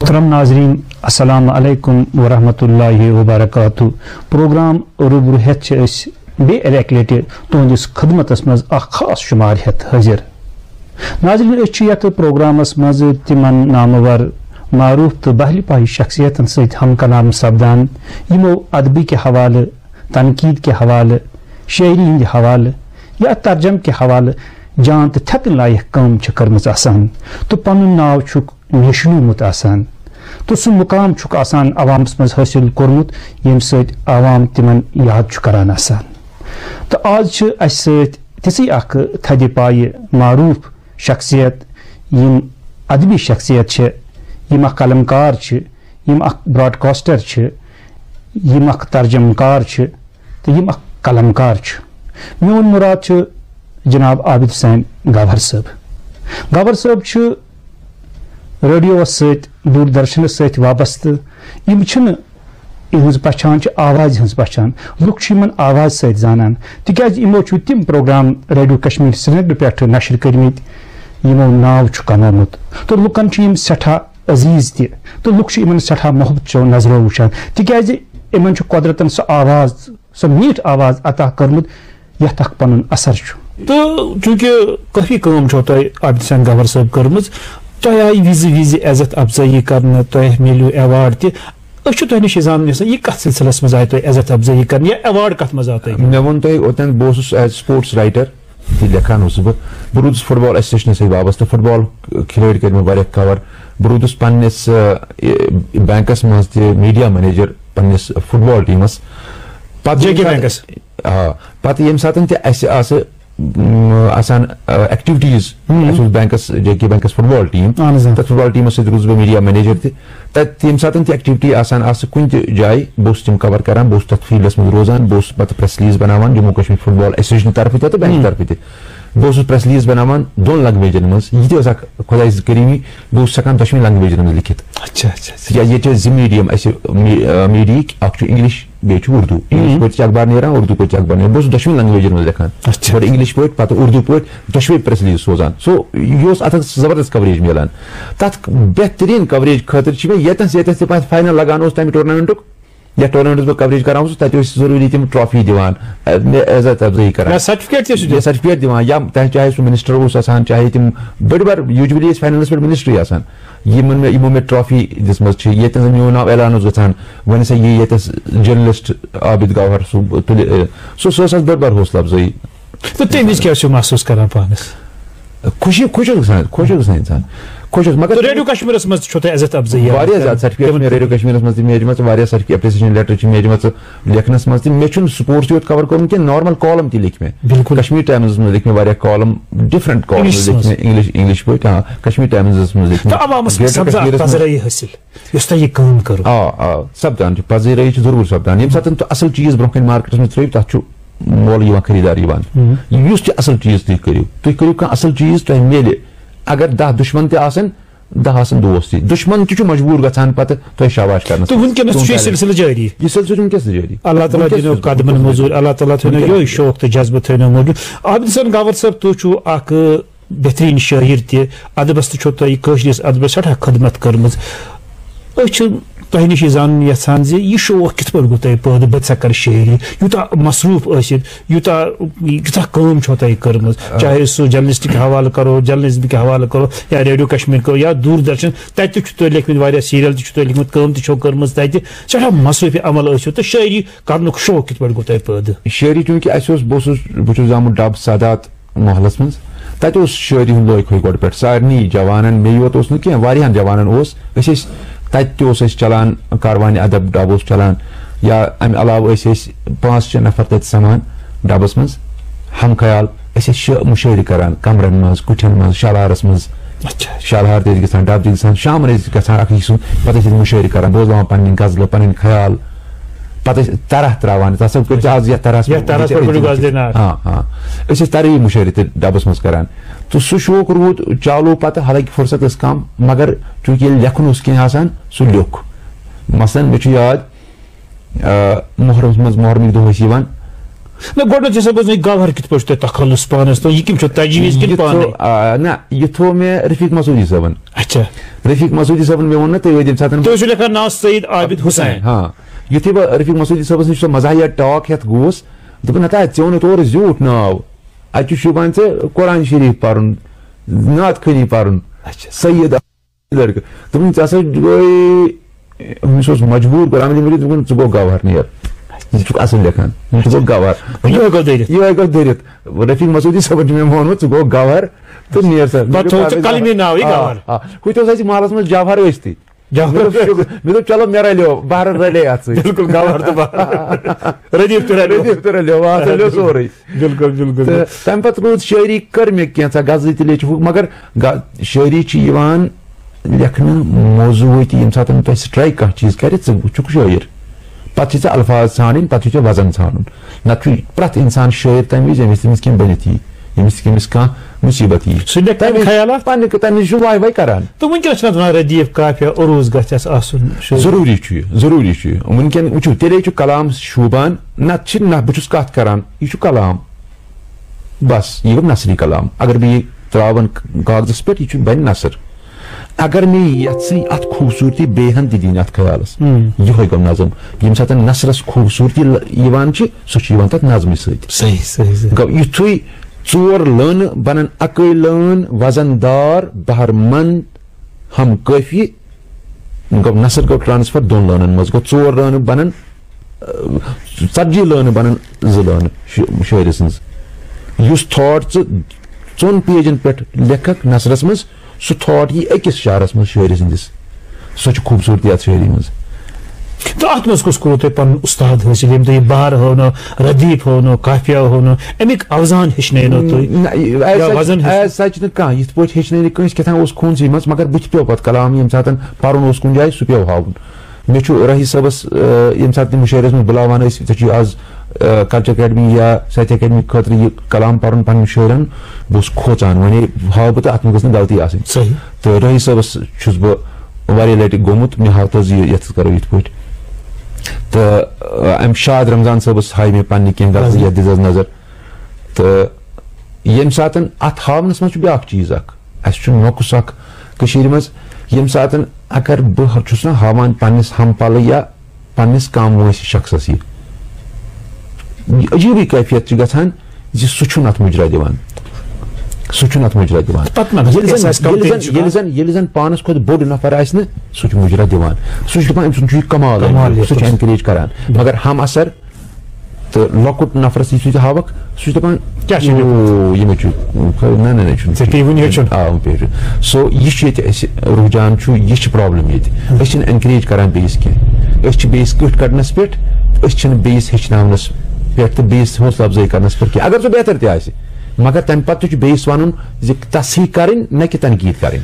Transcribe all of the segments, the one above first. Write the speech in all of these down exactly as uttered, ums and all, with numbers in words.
محترم ناظرین، السلام علیکم ورحمۃ اللہ وبرکاتہ۔ پروگرام روبرو ہیتھ چھِ أسۍ بیٚیہِ اَکہِ لَٹہِ تُہنٛدِس خدمتس منٛز اکھ خاص شمار ہیتھ حٲضِر۔ ناظرین، أسۍ چھِ یتھ پروگرامس منٛز تِمن نامور، معروف تہٕ بہلہِ پایہِ شخصیتن سۭتۍ ہم کلام سپدان، یِمو ادبہٕ کہِ حوالہٕ، تنقید کہِ حوالہٕ، شٲعری ہٕنٛدِ حوالہٕ یا ترجمہٕ کہِ حوالہٕ جان تہٕ تھٮ۪کٕنۍ لایق کٲم چھِ کٔرمٕژ آسان تہٕ پنُن ناو چھُکھ نیشنومُت آسان تہٕ سُہ مُقام چھُکھ آسان عوامس منٛز حٲصِل کوٚرمُت، ییٚمہِ سۭتۍ عوام تِمن یاد چھُ کران آسان۔ تہٕ آز چھِ اسہِ سۭتۍ تِژھٕے اکھ تھدِ پایہِ معروف شخصیت، یِم ادبی شخصیت چھِ، یِم اکھ قلمکار چھِ، یِم اکھ براڈکاسٹر چھِ، یِم اکھ ترجمہٕ کار چھِ تہٕ یِم اکھ قلمکار چھِ۔ میون مُراد چھُ جناب عابد حسین گوہر صٲب۔ گوہر صٲب چھُ ریڈیووَس سۭتۍ، دوٗردرشنَس سۭتۍ وابستہٕ۔ یِم چھِنہٕ، یِہٕنٛز پہچان چھِ آوازِ ہٕنٛز پہچان۔ لُکھ چھِ یِمن آوازِ سۭتۍ زانان، تِکیازِ یِمو چھُ تِم پروگرام ریڈیو کشمیر سرینگرٕ پٮ۪ٹھ نشر کٔرمٕتۍ، یِمو ناو چھُ کمومُت تہٕ لُکن چھِ یِم سٮ۪ٹھاہ عزیز تہِ، تہٕ لُکھ چھِ یِمن سٮ۪ٹھاہ محبت چو نظرو وٕچھان، تِکیازِ یِمن چھُ قۄدرتن سۄ آواز، سۄ میٖٹھ آواز عطا کٔرمٕژ، یتھ اکھ پنُن اثر چھُ۔ تہٕ چوٗنٛکہِ کٲفی کٲم چھو تۄہہِ عابد حسین گوہر صٲب کٔرمٕژ، تۄہہِ آیہِ وِزِ وِزِ عزت افزٲیی کرنہٕ، تۄہہِ میلیو ایوارڈ تہِ۔ أسۍ چھِ تۄہہِ نِش یہِ زانُن یژھان، یہِ کتھ سلسلس منٛز آیہِ تۄہہِ عزت افزٲیی کرنہٕ یا ایوارڈ کتھ منٛز آو تۄہہِ؟ مےٚ ووٚن تۄہہِ اوتام، بہٕ اوسُس ایز سپورٹس رائٹر تہِ لیکھان اوسُس بہٕ۔ بہٕ روٗدُس فٹ بال ایسوسیشنس سۭتۍ وابستہٕ، فٹ بال کھلٲڑۍ کٔرۍ مےٚ واریاہ کور۔ بہٕ روٗدُس پننِس، آ، بینکس منٛز تہِ میڈیا منیجر پننِس فٹ بال ٹیمس۔ پتہٕ جے کے ییٚمہِ ساتہٕ، بینکس؟ آ، پتہٕ ییٚمہِ ساتہٕ تہِ اسہِ آسہٕ، م، آسان، آ، ایکٹیویٹیز، ہم۔ اسہِ اوس بینکس، جے کے بینکس فٹ بال ٹیم۔ اہن حظ، آ۔ تتھ فٹ بال ٹیمس سۭتۍ روٗدُس بہٕ میڈیا منیجر تہِ۔ تتہِ ییٚمہِ ساتہٕ تہِ ایکٹیویٹی آسان آسہٕ کُنہِ تہِ جایہِ، بہٕ اوسُس تِم کور کران، بہٕ اوسُس تتھ فیلڈس منٛز روزان، بہٕ اوسُس پتہٕ پریس ریلیز بناوان جموں کشمیر فٹ بال ایسوسیشن طرفہٕ تہِ تہٕ بینک ہم۔ طرفہٕ تہِ۔ بہٕ اوسُس پریس ریلیز بناوان دۄن لنگویجن منٛز۔ یہِ تہِ ٲس اکھ خۄداے سٕنٛز کریٖمی، بہٕ اوسُس ہٮ۪کان دۄشوٕنی لنگویجن منٛز لیکھِتھ۔ اچھا، اچھا، اچھا۔ تِکیازِ ییٚتہِ چھِ زٕ میڈیم اسہِ می-، آ، میڈیہٕکۍ، اکھ چھُ انگلش، بیٚیہِ چھُ اردو۔ انگلش ہم۔ پٲٹھۍ چھِ اخبار نیران، اردو پٲٹھۍ چھِ اخبار نیران۔ بہٕ اوسُس دۄشوٕنی لنگویجن منٛز لیکھان۔ اچھا۔ گۄڈٕ انگلش پٲٹھۍ، پتہٕ اردو پٲٹھۍ، دۄشوے پریس ریلیز سوزان۔ سو، یہِ اوس اتھ ٲس زبردست کوریج میلان۔ تتھ بہترین کوریج خٲطرٕ چھِ مےٚ ییٚتنس، ییٚتنس تہِ پتہٕ فاینل لگان اوس تمہِ ٹورنامنٹُک، یتھ ٹورنامنٹس بہٕ کوریج کران اوسُس، تتہِ ٲسۍ ضروٗری تِم ٹرافی دِوان، ا، مےٚ عزت افزٲیی کران۔ یا سرٹیفکیٹ تہِ ٲسِو دِوان؟ یا سرٹیفکیٹ دِوان، یا تۄہہِ چاہے سُہ منسٹر اوس آسان، چاہے تِم بٔڑۍ بار، یوٗجؤلی ٲسۍ فاینلس پٮ۪ٹھ منسٹرٕے آسان۔ یِمن مےٚ، یِمو مےٚ ٹرافی دِژمٕژ چھِ، ییٚتٮ۪ن زن میون ناو اعلان اوس گژھان، وۄنۍ ہسا یی ییٚتٮ۪س جرنلسٹ عابد گوہر صٲب تُلہِ، ا، سُہ، سُہ ٲس اَسہِ بٔڑ بار حوصلہٕ افزٲیی۔ تہٕ تَمہِ وِزِ کیٛاہ ٲسِو محسوٗس کران پانس؟ خوشی، خۄش اوس گژھان، خۄش اوس گژھان انسان، خۄش اوس۔ مگر تہٕ ریڈیو کشمیرس منٛز تہِ چھو تۄہہِ عزت افزٲیی واریاہ کران؟ زیادٕ سرٹیفکیٹ چھِ مےٚ ریڈیو کشمیرس منٛز تہِ میجمٕژ، واریاہ سرٹیفکیٹ، اپریسیشن لیٹر چھِ میجمٕژ لیکھنس منٛز تہِ۔ مےٚ چھُنہٕ سپورٹس یوت کور کوٚرمُت کینٛہہ، نارمل کالم تہِ لیکھۍ مےٚ۔ بِلکُل۔ کشمیر ٹایمزس منٛز لیکھۍ مےٚ واریاہ کالم، ڈفرنٹ کالم انگلشس لیکھۍ منٛز۔ مےٚ انگلش، انگلش پٲٹھۍ، ہاں، کشمیر ٹایمزس منٛز لیکھۍ مےٚ۔ تہٕ عوامس گریٹر سپزا کشمیرس منٛز۔ پذیرٲیی حٲصِل، یۄس تۄہہِ یہِ کٲم کٔرٕو۔ آ، آ، سپدان چھِ، پذیرٲیی چھِ ضروٗر سپدان۔ ییٚمہِ ساتہٕ تُہۍ اصل چیٖز برونٛہہ کنہِ مارکیٹس منٛز ترٲیِو، تتھ چھُ مۄل یِوان خریٖدار یِوان۔ ہم۔ یُس تہِ اصل چیٖز تُہۍ کٔرِو، تُہۍ کٔرِو کانٛہہ اصل چیٖز، تۄہہِ میلہِ۔ اگر دَہ دُشمن تہِ آسن، دَہ آسن دوست تہِ۔ دُشمن تہِ چھُ مجبوٗر گژھان پتہٕ تۄہہِ شاباش کرنس تہٕ منٛز۔ وٕنکیٚنس چھُ یہِ تُہُنٛد talent۔ سلسلہٕ جٲری۔ یہِ سلسلہٕ چھُ وٕنکیٚس تہِ جٲری۔ اللہ تعالیٰ وٕنکیٚس دِنو تہِ۔ قدمن منظوٗر، اللہ تعالیٰ تھٲینو وٕنکیٚس یِہوٚے تہِ۔ شوق تہٕ جذبہٕ تھٲینو موٗجوٗد۔ عابد حسن گوہر صٲب، تُہۍ چھِو اکھ بہتریٖن شٲعر تہِ، ادبس تہِ چھو تۄہہِ کٲشرِس ادبس سٮ۪ٹھاہ خدمت کٔرمٕژ۔ أسۍ چھِ تۄہہِ نِش یہِ زانُن یژھان زِ یہِ شوق کِتھ پٲٹھۍ گوٚو تۄہہِ پٲدٕ، بہٕ تہِ سا کرٕ شٲعری؟ یوٗتاہ مصروٗف ٲسِتھ، یوٗتاہ، یوٗتاہ کٲم چھو تۄہہِ کٔرمٕژ، آ۔ چاہے سُہ جرنلسٹک حوالہٕ کرو، جرنلزم کہِ حوالہٕ کرو، یا ریڈیو کشمیر کرو، یا دوٗردرشن، تتہِ تہِ چھُ تۄہہِ لیکھمٕتۍ واریاہ سیریل تہِ چھُ تۄہہِ لیکھمٕتۍ، کٲم تہِ چھو کٔرمٕژ تتہِ، سٮ۪ٹھاہ مصروٗفی عمل ٲسِو، تہٕ شٲعری کرنُک شوق کِتھ پٲٹھۍ گوٚو تۄہہِ پٲدٕ؟ شٲعری چوٗنٛکہِ اَسہِ اوس، بہٕ اوسُس، بہٕ چھُس زامُت ڈب سادات محلس منٛز۔ تتہِ اوس شٲعری ہُنٛد لوے کھوے گۄڈٕ پٮ۪ٹھ سارنٕے جوانن، مے یوت اوس نہٕ کینٛہہ، واریاہن جوانن اوس۔ أسۍ ٲسۍ، تتہِ تہِ اوس اَسہِ چلان کاروانِ ادب، ڈب اوس چلان۔ یا امہِ علاوٕ ٲسۍ أسۍ پانٛژھ شےٚ نفر تتہِ سمان ڈبس منٛز، ہم خیال۔ أسۍ ٲسۍ شٲ-، مُشٲعرٕ کران کمرن منٛز، کُٹھٮ۪ن منٛز، شالہارس منٛز۔ اچھا۔ شالہار تہِ ٲسۍ گژھان، ڈب تہِ گژھان، شامن ٲسۍ گژھان اکھ أکۍ سُنٛد، پتہٕ ٲسۍ أسۍ مُشٲعرٕ کران، بوزناوان پنٕنۍ غزلہٕ، پنٕنۍ خیال۔ پتہٕ ٲسۍ طرح تراوان، تتھ سا کٔرۍ زِ آز یتھ طرحس یتھ طرحس پٮ۪ٹھ ؤنِو غزلہِ نعت۔ ہاں، ہاں۔ أسۍ ٲسۍ طرحی مُشٲعرٕ تہِ ڈبس منٛز کران۔ تہٕ سُہ شوق روٗد چالو پتہٕ، حالانکہ فرصت ٲس کم، مگر چونکہ ییٚلہِ لیکھُن اوس کینٛہہ آسان، سُہ لیوٚکھ۔ مثلاً مےٚ چھُ یاد، آ، محرمس منٛز، محرمٕکۍ دۄہ ٲسۍ یِوان۔ نہ، گۄڈٕنیتھ چھِ سا بوزنٕے گوہر کِتھ پٲٹھۍ چھُ تۄہہِ تخلص پانس تہٕ یہِ کٔمۍ چھُ تجویز کِنہٕ یہِ پانے؟ تھوٚو، آ، نہ، یہِ تھوٚو مےٚ رفیق مسعودی صٲبن۔ اچھا۔ رفیق مسعودی صٲبن، مےٚ ووٚن نہ تۄہہِ ٲدۍ ییٚمہِ ساتہٕ تُہۍ ٲسِو لیکھان ناو سعید عابد حسین۔ ہاں۔ یُتھُے بہٕ رفیق مسعودی صٲبس نِش سۄ مزاحیہ ٹاک ہٮ۪تھ گوس، دوٚپُن، "ہتا، ژےٚ ووٚنُتھ اورٕ زیوٗٹھ ناو۔ اَتہِ چھُ شوٗبان ژےٚ قرآن شریٖف پَرُن، نعت خوٲنی پَرُن۔" اچھا۔ سید لڑکہٕ۔ دوٚپُن، "ژےٚ ہسا گوٚے"، أمِس اوس مجبوٗر غلام نبی ؤلِتھ، دوٚپُن، "ژٕ گوٚو گوہر، نیر۔ ژٕ چھُکھ اَصٕل لیکھان، ژٕ گوٚو گوہر۔" یِہوٚے گوٚو دٔرِتھ۔ یِہوٚے گوٚو دٔرِتھ۔ رفیق مسعودی صٲبن چھُ مےٚ ووٚنمُت، "ژٕ گوٚو گوہر تہٕ نیر سا۔" پتہٕ تھوٚو ژےٚ قلمی ناوٕے آ، گوہر۔ آ۔ ہُتہِ اوس اَسہِ محلس منٛز جوہر ٲسۍتٕے۔ جوہر۔ مےٚ دوٚپ، "شُکر۔" مےٚ دوٚپ، "چلو، مےٚ رلیو، بہرن رلے اَتھ سۭتۍ۔" بِلکُل، گوہر تہٕ بہر۔ ردیف تہِ رلیو۔ ردیف تہِ رلیو، آ، رلیو سورُے۔ بِلکُل، بِلکُل۔ تہٕ تَمہِ پَتہٕ روٗد شٲعری، کٔر مےٚ کینٛژھا غزلہٕ تہِ لیٚچھِکھ، مگر غ-، شٲعری چھِ یِوان لیکھنہٕ موضوٗعٲتی، ییٚمہِ ساتہٕ تۄہہِ strike کانٛہہ چیٖز کَرِ، ژٕ چھُکھ شٲعر۔ پَتہٕ چھِ ژےٚ الفاظ ژھانٛڈٕنۍ، پَتہٕ چھُ ژےٚ وزن ژھانٛڈُن۔ نَتہٕ چھُ پرٛٮ۪تھ اِنسان شٲعر تَمہِ وِزِ، ییٚمہِ وِزِ تٔمِس کینٛہہ بٔنِتھ یی، ییٚمہِ وِزِ تٔمِس کانٛہہ مُصیٖبت یی۔ سُہ لیکھِ تَمہِ تَمہِ خیالات۔ پَنٕنہِ، تَمہِ وِزِ چھُ واے واے کَران۔ تہٕ وٕنکیٚنَس چھِنہٕ اَتھ وَنان ردیف قافیہ عروض گژھِ اَسہِ آسُن شٲعر۔ ضروٗری چھُ یہِ، ضروٗری چھُ یہِ۔ وٕنکیٚن وٕچھِو، تیٚلے چھُ کلام شوٗبان، نَتہٕ چھِ نہ، بہٕ چھُس کَتھ کَران، یہِ چھُ کلام۔ بس، یہِ گوٚو نثری کلام۔ اگر بہٕ یہِ ترٛاوَن کاغذَس پٮ۪ٹھ، یہِ چھُ، بَنہِ نثر۔ اگر مےٚ یَژھٕے اَتھ خوٗبصوٗرتی بیٚیہِ ہَن تہِ دِنۍ اَتھ خیالَس، ہُم۔ یِہوٚے گوٚو نظم۔ ییٚمہِ ساتہٕ نثرَس خوٗبصوٗرتی ل-، یِوان چھِ، سُہ چھُ یِوان تَتھ نظمہِ سۭتۍ۔ صحیح، صحیح، صحیح۔ گوٚو یُتھُے ژور لٲنہٕ بَنَن اَکٕے لٲن، وزن دار، بحر مند، ہم قٲفی، گوٚو نثر گوٚو transfer دۄن لٲنَن منٛز، گوٚو ژور لٲنہٕ بَنَن، اَ، ژتجی لٲنہٕ بَنَن زٕ لٲنہٕ شٲ-، شٲعرٕ سٕنٛز۔ یُس thought ژٕ ژۄن pageن پٮ۪ٹھ لیکھکھ نثرَس منٛز، سُہ thought یی أکِس شعرَس منٛز شٲعرٕ سٕنٛدِس۔ سۄ چھِ خوٗبصوٗرتی اَتھ شٲعری منٛز۔ تہٕ اَتھ منٛز کُس کوٚروٕ تۄہہِ پَنُن اُستاد حٲصِل، ییٚمۍ تۄہہِ یہِ بحر ہٲونو، ردیٖف ہٲونو، قافیہ ہٲونو، اَمِکۍ اوزان ہیٚچھنٲونو تُہۍ؟ نہ، یہِ، as یا such، وزن ہیٚچھنٲونو؟ As such نہٕ کانٛہہ، یِتھ پٲٹھۍ ہیٚچھنٲے نہٕ کٲنٛسہِ، کیٛاہ تام اوس خوٗنسٕے منٛز، مگر بُتھِ پیوٚو پَتہٕ کلام، ییٚمہِ ساتہٕ پَرُن اوس کُنہِ جایہِ، سُہ پیوٚو ہاوُن۔ مےٚ چھُ رٲہی صٲبَس، آ، ییٚمہِ ساتہٕ تِم مُشٲعرَس منٛز بُلاوان ٲسۍ، "ژےٚ چھُے آز، آ، Culture Academy یا ساہتیہ اکیڈمی خٲطرٕ یہِ کلام پَرُن پنٛنٮ۪ن شٲعرَن"، بہٕ اوسُس کھوژان، وۄنۍ ہاوٕ بہٕ تہٕ اَتھ منٛز گٔژھ نہٕ غلطی آسٕنۍ۔ صحیح۔ تہٕ رٲہی صٲبَس چھُس بہٕ واریاہ لَٹہِ گوٚمُت، مےٚ ہاو تہٕ حظ یہِ، یَتھ کَرو یِتھ پٲٹھۍ۔ تہٕ، آ، اَمہِ شاد رمضان صٲبَس ہاوِ مےٚ پنٛنہِ کینٛہہ غزلہٕ، غزلہٕ۔ یَتھ دِژ حظ نظر۔ تہٕ ییٚمہِ ساتَن اَتھ ہاونَس منٛز چھُ بیٛاکھ چیٖز اَکھ، اَسہِ چھُ نۄقُص اَکھ کٔشیٖرِ منٛز، ییٚمہِ ساتَن اگر بہٕ چھُس نہ ہاوان پنٛنِس ہم پَلہٕ یا پنٛنِس کم وٲنٛسہِ شخصَس یہِ، یہِ عجیٖبٕے کیفیت چھِ گژھان زِ سُہ چھُنہٕ اَتھ مُجرا دِوان، سُہ چھُنہٕ اَتھ مُجرا دِوان۔ پَتہٕ ما ییٚلہِ زَن، احساس ییٚلہِ کمتری زَن، چھُ ییٚلہِ کانٛہہ؟ زَن، ییٚلہِ زَن پانَس کھۄتہٕ بوٚڑ نفر آسہِ نہٕ، سُہ چھُ مُجرا دِوان، سُہ چھُ دَپان، "أمۍ سُنٛد چھُ یہِ کمال، کمال سُہ چھُ یَتھ۔ Encourage کران۔" مگر ہم اثر تہٕ لۄکُٹ نفرس یُس ژٕ ہاوکھ، سُہ چھُ دَپان، کیٛاہ چھُ یہِ؟ "او، یہِ مےٚ چھُ، نہ، نہ، نہ، چھُنہٕ۔" ژےٚ پیٚیہِ وُنہِ ہیٚچھُن۔ آ، وُنہِ پیٚیہِ ہیٚچھُن۔ So، یہِ چھُ ییٚتہِ اَسہِ رُجحان چھُ، یہِ چھِ problem ییٚتہِ۔ أسۍ چھِنہٕ encourage کران بیٚیِس کینٛہہ۔ أسۍ چھِ بیٚیِس کٔٹھۍ کَڑنَس پٮ۪ٹھ، أسۍ چھِنہٕ بیٚیِس ہیٚچھناونَس پٮ۪ٹھ تہٕ بیٚیِس حوصلہٕ اَفزٲیی کَرنَس پٮ۪ٹھ کینٛہہ۔ اگر سُہ بہتر تہِ آسہِ، مگر تَمہِ پَتہٕ تہِ چھُ بیٚیِس وَنُن زِ تصحیح کَرٕنۍ، نہ کہِ تنقیٖد کَرٕنۍ۔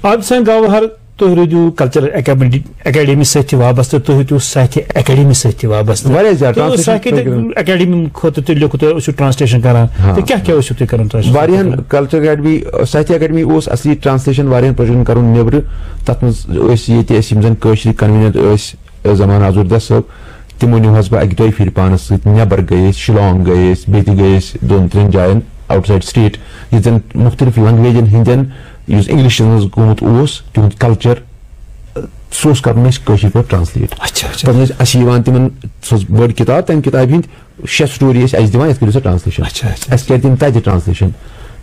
عابد حسین گوہر، تُہۍ روٗدِو کلچرل اکیڈمی، اکیڈمی سۭتۍ تہِ وابستہٕ، تُہۍ روٗدِو ساہتیہ اکیڈمی سۭتۍ تہِ وابستہٕ۔ واریاہ زیادٕ تہٕ translation ساہتیہ program۔ اکیڈمی خٲطرٕ تہِ لیوٚکھُو تۄہہِ، اوسُو translation کران۔ ہاں۔ تہٕ کیٛاہ کیٛاہ ٲسِو تُہۍ کران translation واریاہن خٲطرٕ؟ Culture Academy، ساہتیہ اکیڈمی اوس اصلی translation واریاہن projectن کرُن نیبرٕ۔ تتھ منٛز ٲسۍ ییٚتہِ اَسہِ یِم زن کٲشرِ convener ٲسۍ، زمان آزُر دہ صٲب، تِمو نیوٗ حظ بہٕ اکہِ دۄیہِ پھِرِ پانس سۭتۍ، نیبر گٔے أسۍ، شِلانگ گٔے أسۍ، بیٚیہِ تہِ گٔے أسۍ دۄن ترٛٮ۪ن جاین outside state، ییٚتہِ زن مختلف languageن ہٕنٛدٮ۪ن، یُس Englishس منٛز گوٚمُت اوس، تِہُنٛد culture، سُہ اوس کرُن اَسہِ کٲشِر پٲٹھۍ translate۔ اچھا، اچھا۔ پتہٕ ٲسۍ اَسہِ یِوان تِمن، سۄ ٲس بٔڑ کِتاب، تَمہِ کِتابہِ ہٕنٛدۍ شےٚ story ٲسۍ اَسہِ دِوان، یَتھ کٔرِو سا translation۔ اچھا، اچھا۔ اَسہِ کَرِ تِم تَتہِ translation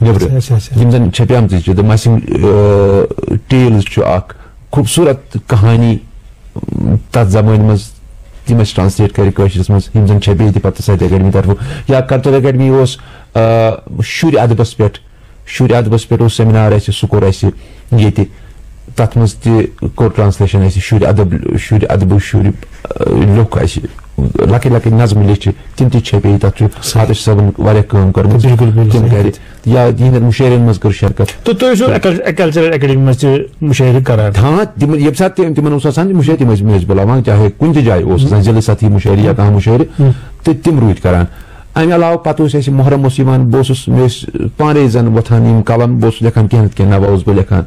نیٚبرٕ، اچھا، اچھا، اچھا۔ یِم زَن چھپیمژٕ چھِ، The Missing، آ، Tales چھُ اکھ خوٗبصوٗرت کہانی، تَتھ زمانہِ منٛز تِم اَسہِ translate کَرِ کٲشرِس منٛز، یِم زَن چھپے تہِ پَتہٕ ساہتیہ اکیڈمی طرفہٕ۔ یا کلچر اکیڈمی اوس، آ، شُرۍ ادبس پٮ۪ٹھ، شُرۍ ادبس پٮ۪ٹھ اوس seminar اَسہِ، سُہ کوٚر اَسہِ ییٚتہِ۔ تَتھ منٛز تہِ کوٚر ٹرانسلیشن اَسہِ، شُرۍ ادب، شُرۍ ادبہٕ شُرۍ، آ، لیوٚکھ اَسہِ، لۄکٕٹۍ لۄکٕٹۍ نظمہٕ لیٚچھِ، تِم تہِ چھپے۔ تَتھ چھُ آتش صٲبن واریاہ کٲم کٔرمٕژ، بِلکُل، بِلکُل، تِم صحیح۔ کَرِ۔ یا یِہنٛدٮ۪ن مُشٲعرن منٛز کٔر شرکت۔ تہٕ تُہۍ ٲسِو کل-، کلچرل اکیڈمی منٛز تہِ مُشٲعرٕ کران؟ ہاں، تِم، ییٚمہِ ساتہٕ تِم، تِمن اوس آسان مُشٲعرٕ، تِم ٲسۍ مےٚ ٲسۍ بُلاوان، چاہے کُنہِ تہِ جایہِ اوس آسان، ضلعہٕ سطحی مُشٲعرٕ یا کانٛہہ مُشٲعرٕ، ہم۔ تہٕ تِم روٗدۍ کران۔ اَمہِ علاوٕ پَتہٕ اوس اَسہِ محرم اوس یِوان، بہٕ اوسُس، مےٚ ٲسۍ پانَے زَن وۄتھان یِم قلم، بہٕ اوسُس لیکھان کینٛہہ نَتہٕ کینٛہہ نوحہٕ اوسُس بہٕ لیکھان۔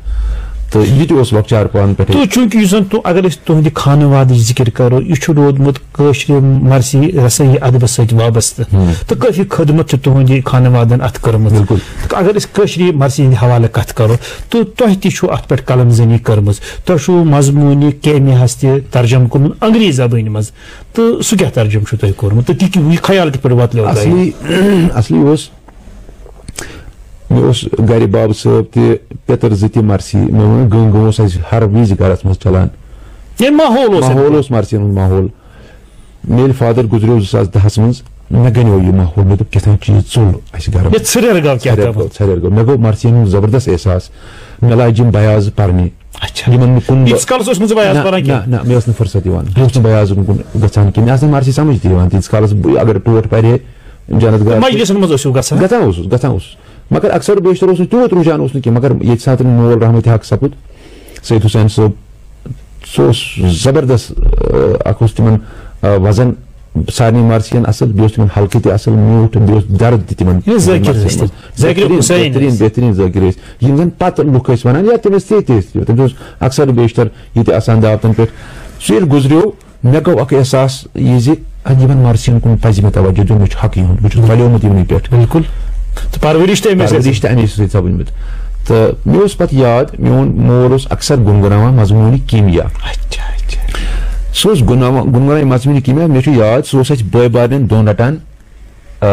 تہٕ یہِ تہِ اوس لۄکچار پانہٕ پٮ۪ٹھَے۔ تہٕ چوٗنٛکہِ یُس زَن تُہۍ، اگر أسۍ تُہٕنٛدِ خانوادٕچ ذِکِر کَرو، یہِ چھُ روٗدمُت کٲشرِ مرثی رسٲیی ادبس سۭتۍ وابستہٕ۔ ہُم۔ تہٕ کٲفی خدمت چھِ تُہٕنٛدِ خانوادن اتھ کٔرمٕژ۔ بِلکُل۔ تہٕ اگر أسۍ کٲشرِ مرثی ہٕنٛدِ حوالہٕ کتھ کرو، تہٕ تۄہہِ تہِ چھُو اتھ پٮ۪ٹھ قلم زنی کٔرمٕژ۔ تۄہہِ چھُو مضموٗنہِ کیمیا ہس تہِ ترجمہٕ کوٚرمُت انگریزی زبٲنۍ منٛز۔ تہٕ سُہ کیٛاہ ترجمہٕ چھُو تۄہہِ کوٚرمُت؟ تہٕ تہِ کہِ-، یہِ خیال کِتھ پٲٹھۍ وۄتلیو تۄہہِ؟ اصلی، اصلی اوس، مےٚ اوس گرِ بابہٕ صٲب تہِ، پیٚتٕر زٕ تہِ مرثی۔ مےٚ ووٚن، گٔنٛگ اوس اسہِ ہر وِزِ گرس منٛز چلان۔ یعنی ماحول اوس ماحول اَمہِ اوس مرثی ہُنٛد ماحول۔ مےٚ ییٚلہِ فادر گُزریو زٕ ساس دَہَس منٛز، مےٚ گَنیو یہِ ماحول، مےٚ دوٚپ، کیٛاہ تام چیٖز ژوٚل اَسہِ گَرٕ۔ یہِ ژھریر گوٚو کیٛاہ ژھریر تام۔ گوٚو، ژھریر گوٚو۔ مےٚ گوٚو مرثی ہُنٛد زبردست احساس۔ مےٚ لاجہِ یِم بیاض پَرنہِ۔ اچھا۔ یِمَن نہٕ کُن ییٖتِس کالَس اوس نہٕ ژےٚ بیاض نہ، پَران نہ، کینٛہہ؟ نہ، مےٚ ٲس نہٕ فرصت یِوان۔ بہٕ اوسُس نہٕ بیاضَن کُن گژھان کینٛہہ۔ مےٚ آسہٕ نہٕ مرثی سَمٕجھ تہِ یِوان تیٖتِس کالَس۔ بہٕ اگر ٹوٹھ پَرِ ہے جنت گار تہِ۔ مجلِسَن منٛز ٲسِو گژھان؟ گژھان اوسُس، گژھان اوسُس۔ مگر اکثر بیشتر اوس نہٕ تیوٗت رُجحان اوس نہٕ کینٛہہ۔ مگر ییٚتہِ ساتہٕ مول رحمت حق سَپُد، سید حسین صٲب، سُہ اوس زبردست، آ، اکھ اوس تِمن، آ، وزن سارنٕے مرثین اصل، بیٚیہِ اوس تِمن حلقہٕ تہِ اصل، میوٗٹھ، بیٚیہِ اوس درد تہِ تِمن یہِ ذٲکِر مرثین ٲسۍ تِم۔ منٛز۔ ذٲکِر بہتریٖن، حسین بہتریٖن، ٲسۍ۔ بہتریٖن ذٲکِر ٲسۍ۔ یِم زن پتہٕ لُکھ ٲسۍ ونان، یا تٔمِس تہِ، تہِ ٲسۍ، تٔمِس اوس اکثر بیشتر یہِ تہِ آسان دعوتن پٮ۪ٹھ۔ سُہ ییٚلہِ گُزریو، مےٚ گوٚو اکھ احساس یہِ زِ یِمن مرثین کُن پزِ مےٚ توجہ دیُن، مےٚ چھُ حق یِہُنٛد، بہٕ چھُس پلیومُت یِمنٕے پٮ۪ٹھ۔ بِلکُل۔ تہٕ پرؤرِش تہِ أمِس پرؤرِش سۭتۍ۔ تہِ اَمے سۭتۍ سپٕجمٕژ۔ تہٕ مےٚ اوس پتہٕ یاد، میون مول اوس اکثر گُنگُناوان مضموٗنہِ کیٖمیا۔ اچھا، اچھا۔ سُہ اوس گُناوان، گُنگُناوان مضموٗنہِ کیٖمیا۔ مےٚ چھُ یاد، سُہ اوس اَسہِ بٲے بارنٮ۪ن دۄن رٹان، آ،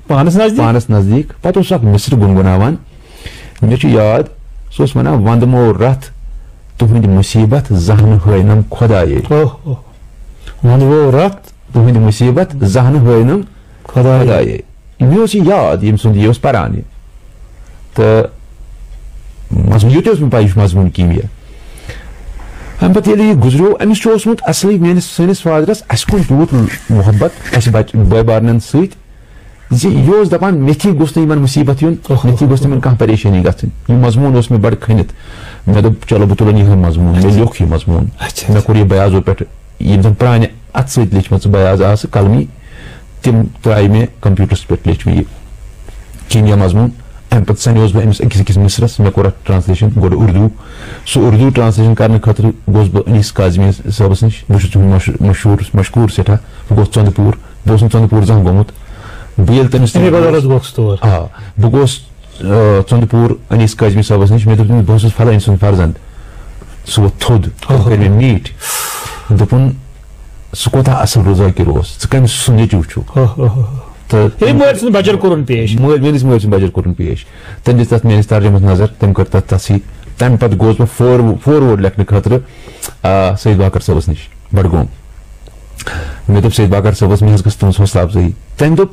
پانس نزدیٖک؟ پانس نزدیٖک۔ پتہٕ اوس سُہ اکھ مصرٕ گُنگُناوان۔ مےٚ چھُ یاد، سُہ اوس ونان، "وندمو رتھ تُہنٛدۍ مُصیبت زانٛہہ نہٕ ہٲینم خۄدایے۔" اوہ، اوہ۔ وندمو رتھ۔ "تُہنٛدۍ مُصیبت زانٛہہ نہٕ ہٲینم خۄدایے۔" خۄدایے۔ مےٚ اوس یہِ یاد، ییٚمہِ سُنٛد یہِ اوس پران یہِ۔ تہٕ مضموٗن، یہِ تہِ اوس مےٚ پَے، یہِ چھُ مضموٗن کیٖمیا۔ اَمہِ پَتہٕ ییٚلہِ یہِ گُزریو، أمِس چھُ اوسمُت اَصلی میٛٲنِس، سٲنِس فادرَس اَسہِ کُن تیوٗت محبت، اَسہِ بَچہٕ بٲے بارنٮ۪ن سۭتۍ، زِ یہِ اوس دَپان، "مےٚ تھی گوٚژھ نہٕ یِمَن مُصیٖبت یُن، اوہ۔ مےٚ تھی گوٚژھ نہٕ یِمَن کانٛہہ پریشٲنی گژھٕنۍ۔" یہِ مضموٗن اوس مےٚ بَڑٕ کھٔنِتھ۔ مےٚ دوٚپ، "چلو، بہٕ تُلَن یِہوٚے مضموٗن۔" مےٚ لیوٚکھ یہِ مضموٗن۔ اچھا۔ مےٚ کوٚر یہِ بیازو پٮ۪ٹھ، یِم زَن پرٛانہِ اَتھٕ سۭتۍ لیچھمَژٕ بیاض آسہٕ قلمی، تِم ترٛایہِ مےٚ کمپیوٗٹرَس پٮ۪ٹھ، لیچھ مےٚ یہِ کیٖمیا مضموٗن۔ اَمہِ پَتہٕ سَنیوس بہٕ أمِس أکِس أکِس مِصرَس، مےٚ کوٚر اَتھ ٹرانسلیشن گۄڈٕ اُردو۔ سُہ اُردو ٹرانسلیشن کرنہٕ خٲطرٕ گوس بہٕ انیس کاظمی صٲبَس نِش، بہٕ چھُس تُہُنٛد مش-، مشہوٗر، مشکوٗر سٮ۪ٹھاہ۔ بہٕ گوس ژۄندٕ پوٗر، بہٕ اوسُس نہٕ ژۄندٕ پوٗر زانٛہہ گوٚمُت۔ بہٕ ییٚلہِ تٔمِس اَمے بدولت گوٚکھ ژٕ تور۔ آ، بہٕ گوس، آ، ژۄندٕ پوٗر انیس کاظمی صٲبَس نِش، مےٚ دوٚپ تٔمِس، "بہٕ اوسُس فلٲنۍ سُنٛد فرزند۔" سُہ ووٚتھ تھوٚد، اوہو۔ تٔمۍ کٔرۍ مےٚ میٖٹھۍ۔ دوٚپُن، "سُہ کوٗتاہ اَصٕل ذٲکِر اوس، ژٕ کٔمۍ سُنٛد نیٚچوٗ چھُکھ؟" اوہ، اوہ، اوہ۔ تہٕ ییٚلہِ مٲلۍ سُنٛد بَچَر کوٚرُن پیش۔ مٲلۍ، میٛٲنِس مٲلۍ سُنٛد بَچَر کوٚرُن پیش۔ تٔمۍ دِژ تَتھ میٛٲنِس ترجمَس نظر، تٔمۍ کٔر تَتھ تصحیح۔ تَمہِ پَتہٕ گوس بہٕ فور-، فوروٲڈ لیکھنہٕ خٲطرٕ، آ، سید باقر صٲبَس نِش، بَڈگوم۔ مےٚ دوٚپ سید باقر صٲبَس، مےٚ حظ گٔژھ تُہٕنٛز حوصلہٕ اَفزٲیی۔ تٔمۍ دوٚپ،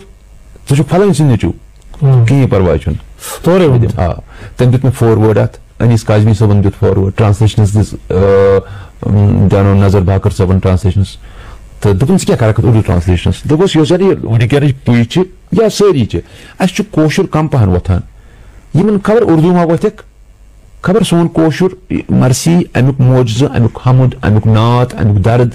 "ژٕ چھُکھ فلٲنۍ سُنٛد نیٚچوٗ، ہُم۔ کِہیٖنۍ پَرواے چھُنہٕ۔" تورے ووٚن۔ آ، تٔمۍ دیُت مےٚ فوروٲڈ اَتھ، انیس کاظمی صٲبن دیُت فوروٲڈ، ٹرانسلیشنس دِژ، آ، اُم، دیانو نظر باقر صٲبن ٹرانسلیشنس۔ تہٕ دوٚپُن، "ژٕ کیٛاہ کَرَکھ اَتھ اُردو ٹرانسلیشنس؟" دوٚپُس، "یۄس زَن یہِ وٕنکیٚنٕچ پُے چھِ، یا سٲری چھِ، اَسہِ چھُ کٲشُر کَم پَہَن وۄتھان۔ یِمَن خبر اُردو ما وۄتھٮ۪کھ؟" خبر سون کٲشُر مرثی، اَمیُک معجزٕ، اَمیُک حمد، اَمیُک نعت، اَمیُک درد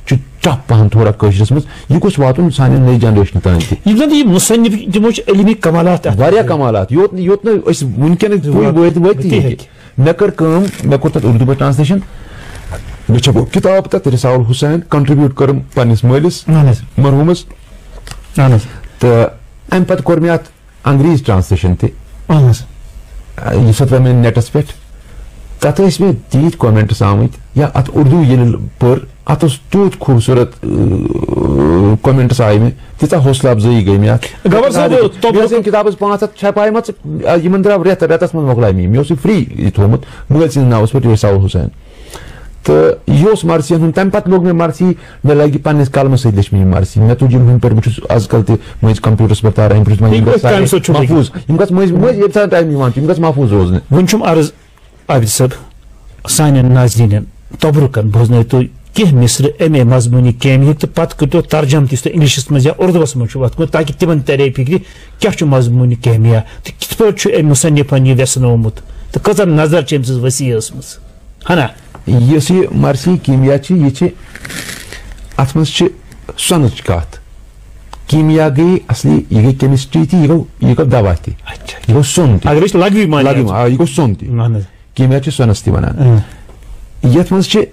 چھُ ٹف پہن تھوڑا کٲشرِس منٛز۔ یہِ گوٚژھ واتُن سانٮ۪ن نٔے جنریشنہِ تام تہِ۔ یِم زن یہِ مصنف، تِمو چھِ علمی کمالات اَتھ واریاہ منٛز۔ کمالات، یوت، یوت نہٕ أسۍ وٕنکیٚنٕکۍ پُے وٲتۍ، وٲتۍ تہِ تہِ ہیٚکہِ۔ ہیٚکہِ۔ مےٚ کٔر کٲم، مےٚ کوٚر تَتھ اُردو پٲٹھۍ ٹرانسلیشن۔ مےٚ چھپٲو کِتاب تَتھ، رسالہ حسین، کنٹریبیوٹ کٔرٕم پننِس مٲلِس، اہن حظ۔ مرحوٗمس۔ اہن حظ۔ تہٕ اَمہِ پتہٕ کوٚر مےٚ اَتھ انگریز ٹرانسلیشن تہِ۔ اہن حظ۔ آ، یُس اَتھ وۄنۍ مےٚ نیٹس پٮ۪ٹھ، تَتھ ٲسۍ مےٚ تیٖتۍ کمنٹس آمٕتۍ، یا اَتھ اُردو ییٚلہِ پٔر، اَتھ اوس تیوٗت خوٗبصوٗرت، اۭں، کمنٹس آیہِ مےٚ، تیٖژاہ حوصلہٕ افزٲیی گٔے مےٚ اَتھ۔ گوٚبر صٲب، مےٚ ٲس توٚبرُک یِم کِتاب ٲس پانٛژھ ہَتھ چھپایمَژٕ، آ، یِمن درٛاو رٮ۪تھ، رٮ۪تس منٛز مۄکلایہِ مےٚ یِم۔ مےٚ اوس یہِ فری یہِ تھوٚومُت مٲلۍ سٕنٛدِس ناوس پٮ۪ٹھ، یہِ اوس ساوُل حسین۔ تہٕ یہِ اوس مرثی ہُنٛد، تَمہِ پتہٕ لوٚگ مےٚ مرثی، مےٚ لگہِ پننِس قلمس سۭتۍ لیچھمٕژ یہِ مرثی۔ مےٚ تُج یِم ہُمہِ پٮ۪ٹھ، بہٕ چھُس آز کل تہِ مٔنٛزۍ کمپیوٗٹرس پٮ۪ٹھ تاران، یِم پٮ۪ٹھ وۄنۍ یِم یہِ گژھِ کۄس کامہِ سارے سۭتۍ چھُو محفوٗظ، یِم گژھِ مٔنٛزۍ، مٔنٛزۍ ییٚمہِ ساتہٕ ٹایم یِوان چھُ، یِم گژھِ محفوٗظ روزنہِ۔ وۄنۍ چھُم عرض عابد صٲب، سانٮ۪ن ناظریٖنَن تبرُکن بوزنٲوتو کینٛہہ مصرٕ اَمے مضموٗنہِ کیمیا ہٕکۍ تہٕ پتہٕ کٔرۍتو ترجمہٕ تہِ، یُس تۄہہِ انگلشس منٛز یا اردوس منٛز چھُ وتھمُت، تاکہِ تِمن ترے فکرِ کیٛاہ چھُ مضموٗنہِ کیمیا تہٕ کِتھ پٲٹھۍ چھُ أمۍ مُصنفن یہِ ویژھنومُت تہٕ کۭژاہ نظر چھِ أمۍ سٕنٛز وسیع ٲسمٕژ۔ ہنا۔ یُس یہِ مرثی کیمیا چھِ، یہِ چھِ، اتھ منٛز چھِ سۄنٕچ کتھ۔ کیمیا گٔے اصلی، یہِ گٔے کیمسٹری تہِ، یہِ گوٚو، یہِ گوٚو دوا تہِ، اچھا۔ یہِ گوٚو سۄن تہِ۔ اگر أسۍ لغوی معنی لغوی، آ، یہِ گوٚو سۄن تہِ۔ اہن حظ۔ کیمیا چھِ سۄنس تہِ ونان۔ اۭں۔ یتھ منٛز چھِ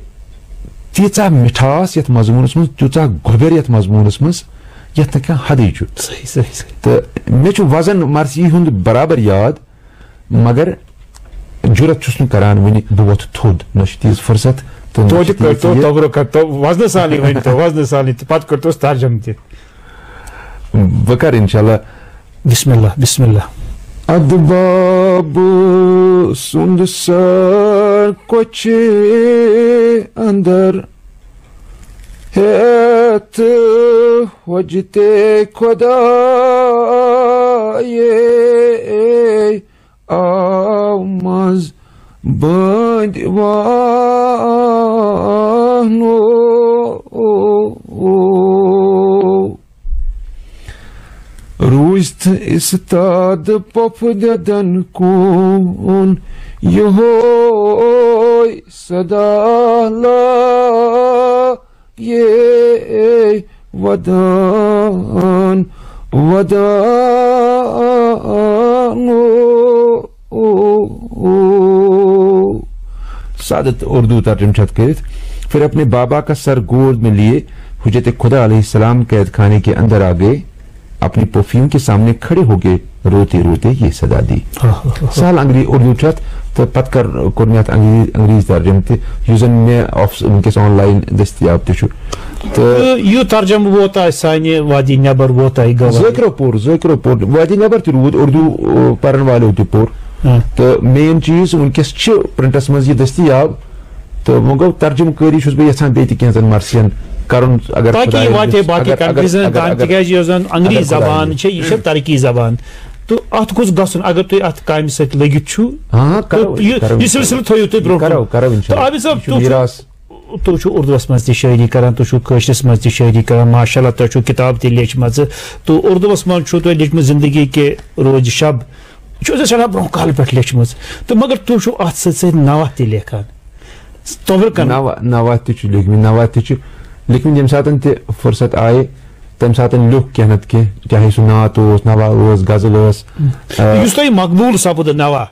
تیٖژاہ مِٹھاس یتھ مضموٗنس منٛز، تیٖژاہ گۄبٮ۪ر یتھ مضموٗنس منٛز، یتھ نہٕ کانٛہہ حدٕے چھُ۔ صحیح، صحیح، صحیح۔ تہٕ مےٚ چھُ وزن مرثی ہُنٛد برابر یاد، مگر جُرت چھُس نہٕ کران وُنہِ بہٕ وۄتھٕ تھوٚد، نہ چھُ تیٖژ فرصت تہٕ نہ توتہِ چھُ تیٖژ کٔرۍتو یہِ۔ تبرُک کٔرۍتو، وزنہٕ سانٕے ؤنۍتو، وزنہٕ سانٕے، تہٕ پتہٕ کٔرۍتوس ترجمہٕ تہِ۔ بہٕ کرٕ انشاءاللہ۔ بسم اللہ، بسم اللہ۔ ادباب سُنٛد سر کوچہِ اندر ہیتھ حجت خدایے آو منٛز بٲنٛدِ وانو۔ روٗزتھ استاد پۄپھ دٮ۪دن کُن یِہوے صدا لا یے ودان، ودان۔ سعادت اردو ترجمہ چھت کٔرِتھ، پھر اپنے بابا کا سر گود میں لیے حجت خدا علیہ السلام قید خانے کے اندر آ گئے، اپنی پوفیوں کے سامنے کھڑے ہو گئے، روتے روتے یہ صدا دی۔ آہ، آہ، آہ۔ سہل انگریزی اردو چھت، تہٕ پتہٕ کر، کوٚر مےٚ اتھ انگریزی، انگریزی ترجمہٕ تہِ، یُس زن مےٚ آف-، وٕنکیٚس آن لاین دٔستیاب تہِ چھُ۔ تہٕ تہٕ یہِ ترجمہٕ ووت اَسہِ سانہِ وادی نٮ۪بر، ووت اَسہِ گوٲہی۔ ذٲکرو پوٚر، ذٲکرو پوٚر، وادی نٮ۪بر تہِ روٗد، اردو، آ، پرن والیو تہِ پوٚر۔ آ۔ تہٕ مین چیٖز، وٕنکیٚس چھِ پرنٹس منٛز یہِ دٔستیاب، تہٕ وۄنۍ گوٚو، ترجمہٕ کٲری چھُس بہٕ یژھان بیٚیہِ تہِ کینٛژن مرثین کرُن، اگر تاکہِ یہِ خۄدایَن واتہِ ہے یژھِ، باقٕے اگر، اگر، کنٹریٖزن اگر، تام، اگر، تِکیٛازِ یۄس زن انگریزی اگر خۄدایَن زبان چھےٚ، یہِ چھےٚ ترقی زبان۔ تہٕ اتھ کُس گژھُن، اگر تُہۍ اتھ کامہِ سۭتۍ لٔگِتھ چھِو، ہاں، ہاں، کرو، تہٕ یہِ، کرو، یہِ سلسلہٕ تھٲیِو تُہۍ برٛونٛہہ کرو، کُن۔ کرو، انشاءاللہ۔ تہٕ عابد صٲب، یہِ چھُ تُہۍ چھِو، میٖراث۔ تُہۍ چھِو اردوس منٛز تہِ شٲعری کران، تُہۍ چھِو کٲشرِس منٛز تہِ شٲعری کران، ماشاءاللہ، تۄہہِ چھُو کِتاب تہِ لیچھمَژٕ۔ تہٕ اردوس منٛز چھُو تۄہہِ لیچھمٕژ زندگی کے روز شب۔ یہِ چھُ أسۍ سٮ۪ٹھاہ برٛونٛہہ کالہٕ پٮ۪ٹھ لیچھمٕژ۔ تہٕ مگر تُہۍ چھِو اَتھ سۭتۍ سۭتۍ نوحہٕ تہِ لیکھان۔ تۄبرُکن۔ نوحہٕ، نوحہٕ تہِ چھُ لیکھمٕتۍ، نوحہٕ تہِ چھُ لیکھمٕتۍ، ییٚمہِ ساتہٕ تہِ فرصت آیہِ، تَمہِ ساتہٕ لیوٚکھ کینٛہہ نَتہٕ کینٛہہ، چاہے سُہ نعت اوس، نوحہٕ اوس، غزل ٲس۔ آ، یُس تۄہہِ مقبوٗل سپُد نوحہٕ،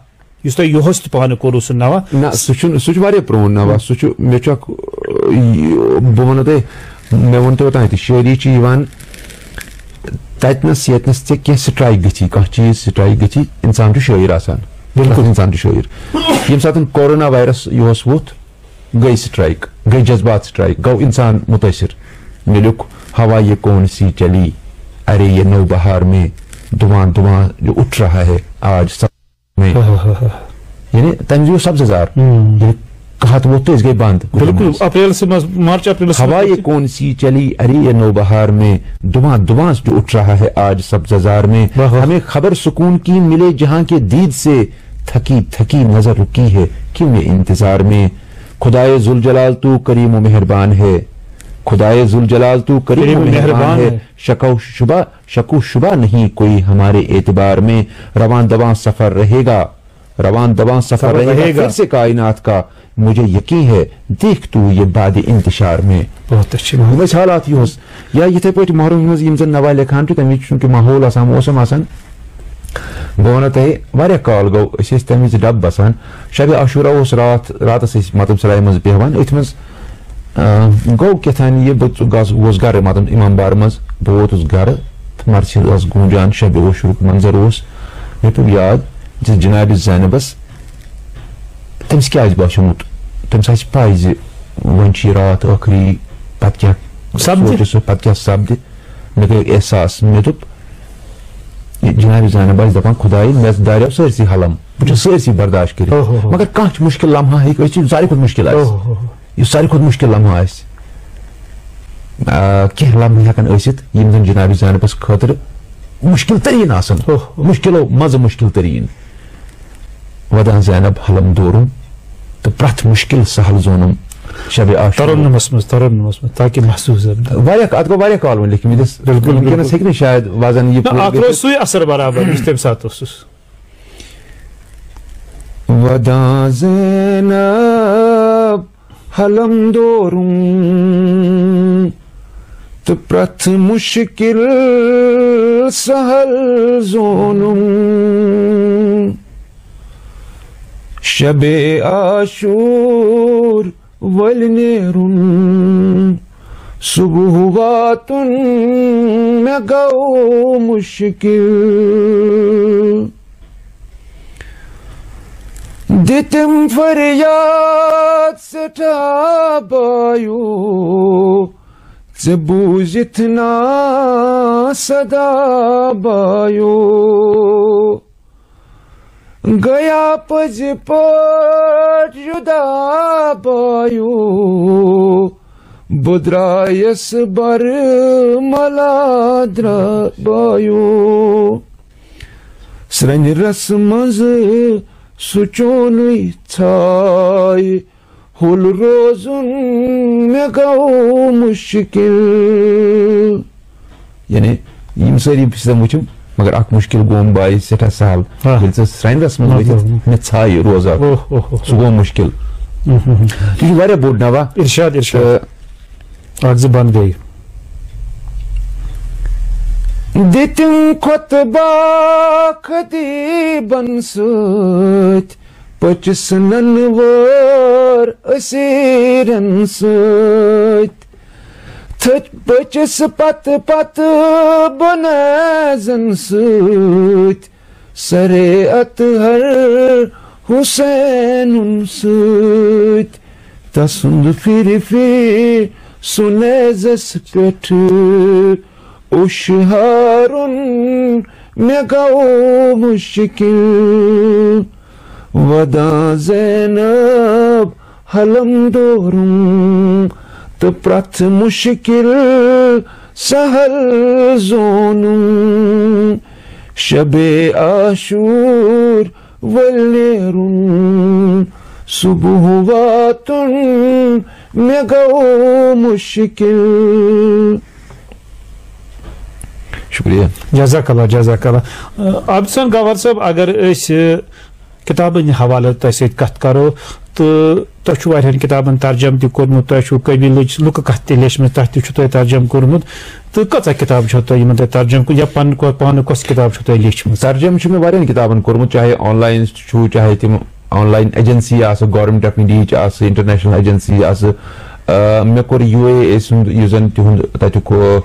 یُس تۄہہِ یُہُس تہِ پانہٕ کوٚروٕ سُہ نوحہٕ؟ نہ، سُہ چھُنہٕ، سُہ چھُ واریاہ پرٛون نوحہٕ۔ سُہ چھُ، مےٚ چھُ اکھ، یہِ، بہٕ وَنو تۄہہِ، مےٚ ووٚن تۄہہِ اوٚتانۍ تہِ، شٲعری چھِ یِوان تَتِنَس ییٚتِنَس ژےٚ کینٛہہ strike گٔژھی، کانٛہہ چیٖز strike گٔژھی، اِنسان چھُ شٲعر آسان۔ بِلکُل۔ اِنسان چھُ شٲعر۔ ییٚمہِ ساتہٕ کورونا وایرس یُہُس ووٚتھ، گٔے strike، گٔے جذبات strike، گوٚو اِنسان مُتٲثِر۔ مےٚ لیوٚکھ، ہوا یہ کون سی چلی، ارے یہ نو بہار میں، دھواں دھواں جو اٹھ رہا ہے آج سب میں۔ ہا، ہا، ہا، ہا۔ یعنی تَمہِ وِزِ اوس سبزہ زار۔ ہم۔ یعنی قحط ووت تہٕ أسۍ گٔے بند۔ بِلکُل، اپریل سے مارچ، اپریل سے ہوا یہ کون سی چلی، ارے یہ نو بہار میں، دھواں دھواں جو اٹھ رہا ہے آج سبزہ زار میں۔ واہ، واہ۔ ہمیں خبر سکون کی ملے جہاں کے دید سے، تھکی تھکی نظر رکی ہے کیوں یہ انتظار میں۔ خدائے ذوالجلال تو کریم و مہربان ہے، خدائے ذوالجلال تو کریم و مہربان ہے۔ شک و شبہ، شک و شبہ نہیں کوئی ہمارے اعتبار میں۔ رواں دواں سفر رہے گا، رواں دواں سفر رہے گا پھر سے کائنات کا، مجھے یقین ہے دیکھ تو یہ بعد انتشار میں۔ بہت اچھی بات۔ یِم ٲسۍ حالات یُہُس۔ یا یِتھَے پٲٹھۍ محرمس منٛز یِم زَن نوحہٕ لیکھان چھِ، تَمہِ وِزِ چھُ چوٗنٛکہِ ماحول آسان، موسم آسان۔ بہٕ وَنو تۄہہِ، واریاہ کال گوٚو، أسۍ ٲسۍ تَمہِ وِزِ ڈَبہٕ بَسان۔ شبِ عاشورہ اوس راتھ، راتَس ٲسۍ مطلب سرایہِ منٛز بیٚہوان۔ أتھۍ منٛز، آ، گوٚو کیٛاہ تام یہِ، بہٕ ژٕ گژھ-، گوس گَرٕ، مطلب اِمام بارٕ منٛز۔ بہٕ ووتُس گَرٕ، تہٕ مرثی ٲس گوٗنجان، شبِ عاشورُک منظر اوس۔ مےٚ پیوٚو یاد زِ جنابِ زینبَس تٔمِس کیٛازِ باسیومُت؟ تٔمِس آسہِ پَے زِ وۄنۍ چھِ یہِ راتھ ٲخری، پَتہٕ کیٛاہ سَپدِ؟ سونٛچہِ سُہ، پَتہٕ کیٛاہ سَپدِ؟ مےٚ گٔے احساس، مےٚ دوٚپ، یہِ جناب زینب آسہِ دَپان، خۄدایہِ، مےٚ داریو سٲرسٕے حلم، بہٕ چھُس سٲرسٕے برداشت کٔرِتھ۔ اوہ، اوہ، اوہ۔ مگر کانٛہہ چھُ مُشکِل لمحہ ہیٚکہِ ٲسِتھ، یُس ساروی کھۄتہٕ مُشکِل آسہِ۔ اوہ، اوہ، اوہ۔ یُس ساروی کھۄتہٕ مُشکِل لمحہ آسہِ۔ آ، کینٛہہ لمحہٕ ہٮ۪کن ٲسِتھ، یِم زن جناب زینبس خٲطرٕ مُشکِل تریٖن آسن۔ اوہ۔ مُشکِلو منٛزٕ مُشکِل تریٖن۔ ودان زینب حلم دورُن، تہٕ پرٛٮ۪تھ مُشکِل سہل زونُم شبِ عاشور۔ ترنمس منٛز، ترنمس منٛز، تاکہِ محسوس سپدِ۔ واریاہ، اتھ گوٚو واریاہ کال وۄنۍ لیکھمٕتِس۔ بِلکُل، وٕنکیٚنس بِلکُل۔ ہیٚکہِ نہٕ شاید وزن یہِ نہ، پوٗرٕ اتھ روز گٔژھِتھ۔ سُے اثر برابر، یُس تمہِ ساتہٕ اوسُس۔ ودان زینب حلم دورُم تہٕ پرٛٮ۪تھ مُشکِل سہل زونُم۔ شبِ عاشور ؤلۍ نیرُن، صبح واتُن مےٚ گوٚو مُشکِل۔ دِتِم فریاد سٮ۪ٹھاہ بایو، ژےٚ بوٗزِتھ نا صدا بایو۔ گیا پٔزۍ پٲٹھۍ جُدا بایو، بہٕ درٛایس برملا درٛا-، بایو۔ سرٛنہِ رسہٕ منٛزٕ سُہ چونُے ژھایہِ، ہوٚل روزُن مےٚ گوٚو مُشکِل۔ یعنی یِم سٲری ستم وٕچھِم، مگر اکھ مُشکِل گوٚوُم بایہِ سٮ۪ٹھاہ سہل۔ آ۔ ییٚلہِ ژٕ سرٛنہِ رسہٕ منٛز آ، ؤتھِتھ آ۔ مےٚ ژھایہِ روزان، اوہ، اوہ، اوہ۔ سُہ گوٚو مُشکِل۔ اوہ، اوہ، اوہ۔ یہِ چھُ واریاہ بوٚڑ نوحہٕ۔ ارشاد، ارشاد۔ تہٕ اکھ زٕ بند گٔے۔ دِتِم خۄطبہ خطیبن سۭتۍ، پٔچِس ننہٕ وٲر أسیٖرن سۭتۍ۔ تھٔج پٔچِس پتہٕ پتہٕ بُنیزن سۭتۍ، سرے اطہر حسینن سۭتۍ۔ تسُنٛد پھرِ پھرِ سُہ نیزس پٮ۪ٹھ اوٚش ہارُن مےٚ گوٚو مُشکِل۔ ودان زینب حلم دورُم تہٕ پرٛٮ۪تھ مُشکِل سہل زونُم۔ شبِ عاشور ؤلۍ نیرُن، صبح واتُن مےٚ گوٚو مُشکِل۔ شُکریہ۔ جزاک اللہ، جزاک اللہ۔ آ، عابد حسین گوہر صٲب، اگر أسۍ، آ، کِتابَن ہٕنٛدِ حوالہٕ تۄہہِ سۭتۍ کَتھ کَرو، تہٕ تۄہہِ چھُو واریاہَن کِتابَن ترجمہٕ تہِ کوٚرمُت، تۄہہِ چھُو قبیٖلٕچ لُکہٕ کَتھ تہِ لیچھمٕژ، تَتھ تہِ چھُو تۄہہِ ترجمہٕ کوٚرمُت، تہٕ کۭژاہ کِتابہٕ چھَو تۄہہِ یِمَن تۄہہِ ترجمہٕ کوٚر، یا پَنُن کۄ-، پانہٕ کۄس کِتاب چھَو تۄہہِ لیچھمٕژ؟ ترجمہٕ چھُ مےٚ واریاہَن کِتابَن کوٚرمُت، چاہے آنلاین چھُ، چاہے تِم آنلاین ایجنسی آسہٕ، گورنمنٹ آف انڈیہٕچ آسہٕ، انٹرنیشنل ایجنسی آسہٕ۔ آ، مےٚ کوٚر یو اے اے سُنٛد، یُس زَن تِہُنٛد تَتیُک، آ،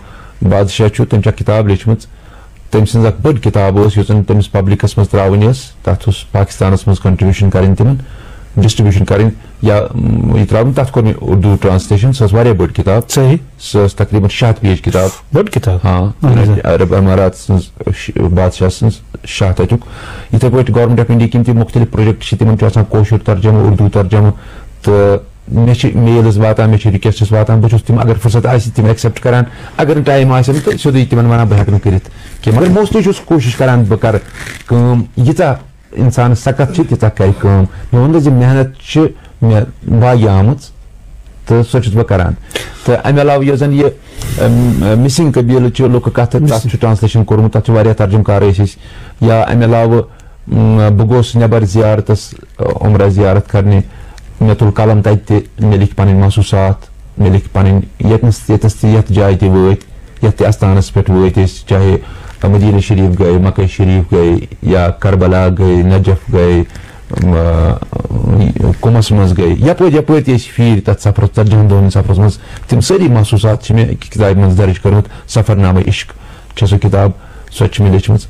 بادشاہ چھُ، تٔمۍ چھِ اَکھ کِتاب لیچھمٕژ۔ تٔمۍ سٕنٛز اَکھ بٔڑ کِتاب ٲس، یُس زَن تٔمِس پبلکَس منٛز ترٛاوٕنۍ ٲس، تَتھ اوس پاکِستانَس منٛز کنٹریبیوشن کَرٕنۍ تِمَن، ڈسٹریبیوشن کَرٕنۍ، یا، م، یہِ ترٛاوُن، تَتھ کوٚر مےٚ اردو ٹرانسلیشن، سۄ ٲس واریاہ بٔڑ کِتاب۔ صحیح۔ سۄ ٲس تقریباً شےٚ ہَتھ پیج کِتاب۔ بٔڑ کِتاب۔ ہاں، اہن حظ۔ عرب امارات سٕنٛز، ش-، بادشاہ سٕنٛز شاہ تَتیُک۔ یِتھَے پٲٹھۍ گورنمنٹ آف انڈیا کِنۍ تہِ مُختلف پروجیکٹ چھِ، تِمَن چھُ آسان کٲشُر ترجمہٕ، اردو ترجمہٕ، تہٕ مےٚ چھِ میلٕز واتان، مےٚ چھِ رِکویسٹٕس واتان، بہٕ چھُس تِم، اگر فرصت آسہِ، تِم ایکسیپٹ کران، اگر نہٕ ٹایم آسٮ۪م، تہٕ سیوٚدُے تِمَن وَنان، بہٕ ہٮ۪کہٕ نہٕ کٔرِتھ کینٛہہ۔ مگر موسٹلی چھُس کوٗشِش کران بہٕ کَرٕ کٲم، ییٖژاہ اِنسانَس سکت چھِ، تیٖژاہ کَرِ کٲم۔ مےٚ ووٚن نہٕ زِ محنت چھِ مےٚ باگہِ آمٕژ، تہٕ سۄ چھُس بہٕ کَران۔ تہٕ اَمہِ علاوٕ یۄس زَن یہِ، اَم، مِسِنٛگ قبیٖلہٕ چھِ لُکہٕ کَتھٕ، تَتھ چھُ ٹرانسلیشن کوٚرمُت، تَتھ چھِ واریاہ ترجمہٕ کار ٲسۍ أسۍ۔ یا اَمہِ علاوٕ، اَم، بہٕ گوس نٮ۪بر زیارتَس، عمرہ زیارت کَرنہِ، مےٚ تُل قلم تَتہِ تہِ، مےٚ لیکھۍ پَنٕنۍ محسوٗسات، مےٚ لیکھۍ پَنٕنۍ ییٚتنَس، ییٚتَس تہِ، یَتھ جایہِ تہِ وٲتۍ، یَتھ تہِ اَستانَس پٮ۪ٹھ وٲتۍ أسۍ، چاہے مدینہ شریف گٔے، مکہ شریف گٔے، یا کربلا گٔے، نجف گٔے، م-، قُمَس منٛز گٔے، یَپٲرۍ یَپٲرۍ تہِ أسۍ پھیٖرۍ تَتھ سفرَس، ژَتجِہَن دۄہَن ہٕنٛدِس سفرَس منٛز، تِم سٲری محسوٗسات چھِ مےٚ أکِس کِتابہِ منٛز درٕج کٔرمٕژ، سفرنامہ عشق چھےٚ سۄ کِتاب، سۄ تہِ چھِ مےٚ لیچھمٕژ۔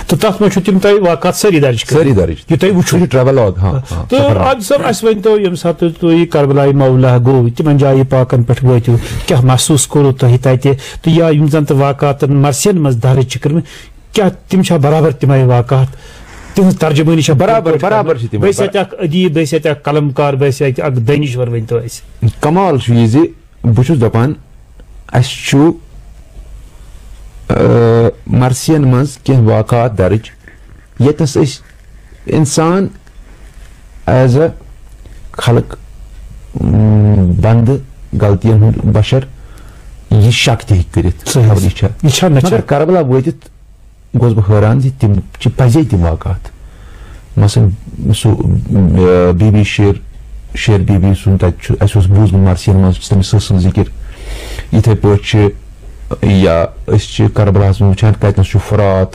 تہٕ تَتھ منٛز چھُو تِم تۄہہِ واقعات سٲری درج کٔرمٕتۍ؟ سٲری درج۔ یہِ تۄہہِ وٕچھُو۔ سُہ چھُ ٹریول لاگ، ہاں، ہاں، تہٕ سفرنامہ۔ عابد صٲب، اَسہِ ؤنۍ تو، ییٚمہِ ساتہٕ تُہۍ کربلائے مولا گوٚو، تِمن جایہِ پاکن پٮ۪ٹھ وٲتِو، کیٛاہ محسوٗس کوٚروٕ تۄہہِ تَتہِ؟ تہٕ یا یِم زَن تہٕ واقعاتن مرثین منٛز درج چھِ کٔرمٕتۍ، کیٛاہ تِم چھا برابر تِمے واقعات؟ تِہنٛز ترجمٲنی چھا برابر، برابر چھِ تِمے۔ بہٕ ٲسۍ اَتہِ اکھ ادیٖب، بہٕ ٲسۍ اَتہِ اکھ قلمکار، بہٕ ٲسۍ اَتہِ اکھ دٲنِشور، ؤنۍ تو اَسہِ۔ کمال چھُ یہِ زِ بہٕ چھُس دَپان، اَسہِ چھُ، آ، مرثین منٛز کینٛہہ واقعات درٕج، ییٚتنَس أسۍ اِنسان ایز اَ خلق، م، بندٕ، غلطین ہُنٛد بشر، یہِ شک تہِ ہیٚکہِ کٔرِتھ۔ صحیح۔ خبر یہِ چھا۔ یہِ چھا نہ چھا؟ مگر کربلا وٲتِتھ گوس بہٕ حٲران زِ تِم چھِ پزے تِم واقعات۔ مثلاً سُہ، م، بی بی شیر، شیر بی بی سُنٛد تَتہِ چھُ، اَسہِ اوس بوٗزمُت مرثین منٛز چھِ تٔمۍ سٕنٛز ذِکِر۔ یِتھَے پٲٹھۍ چھِ، یا أسۍ چھِ کربلاہَس منٛز وٕچھان کَتِنَس چھُ فرات،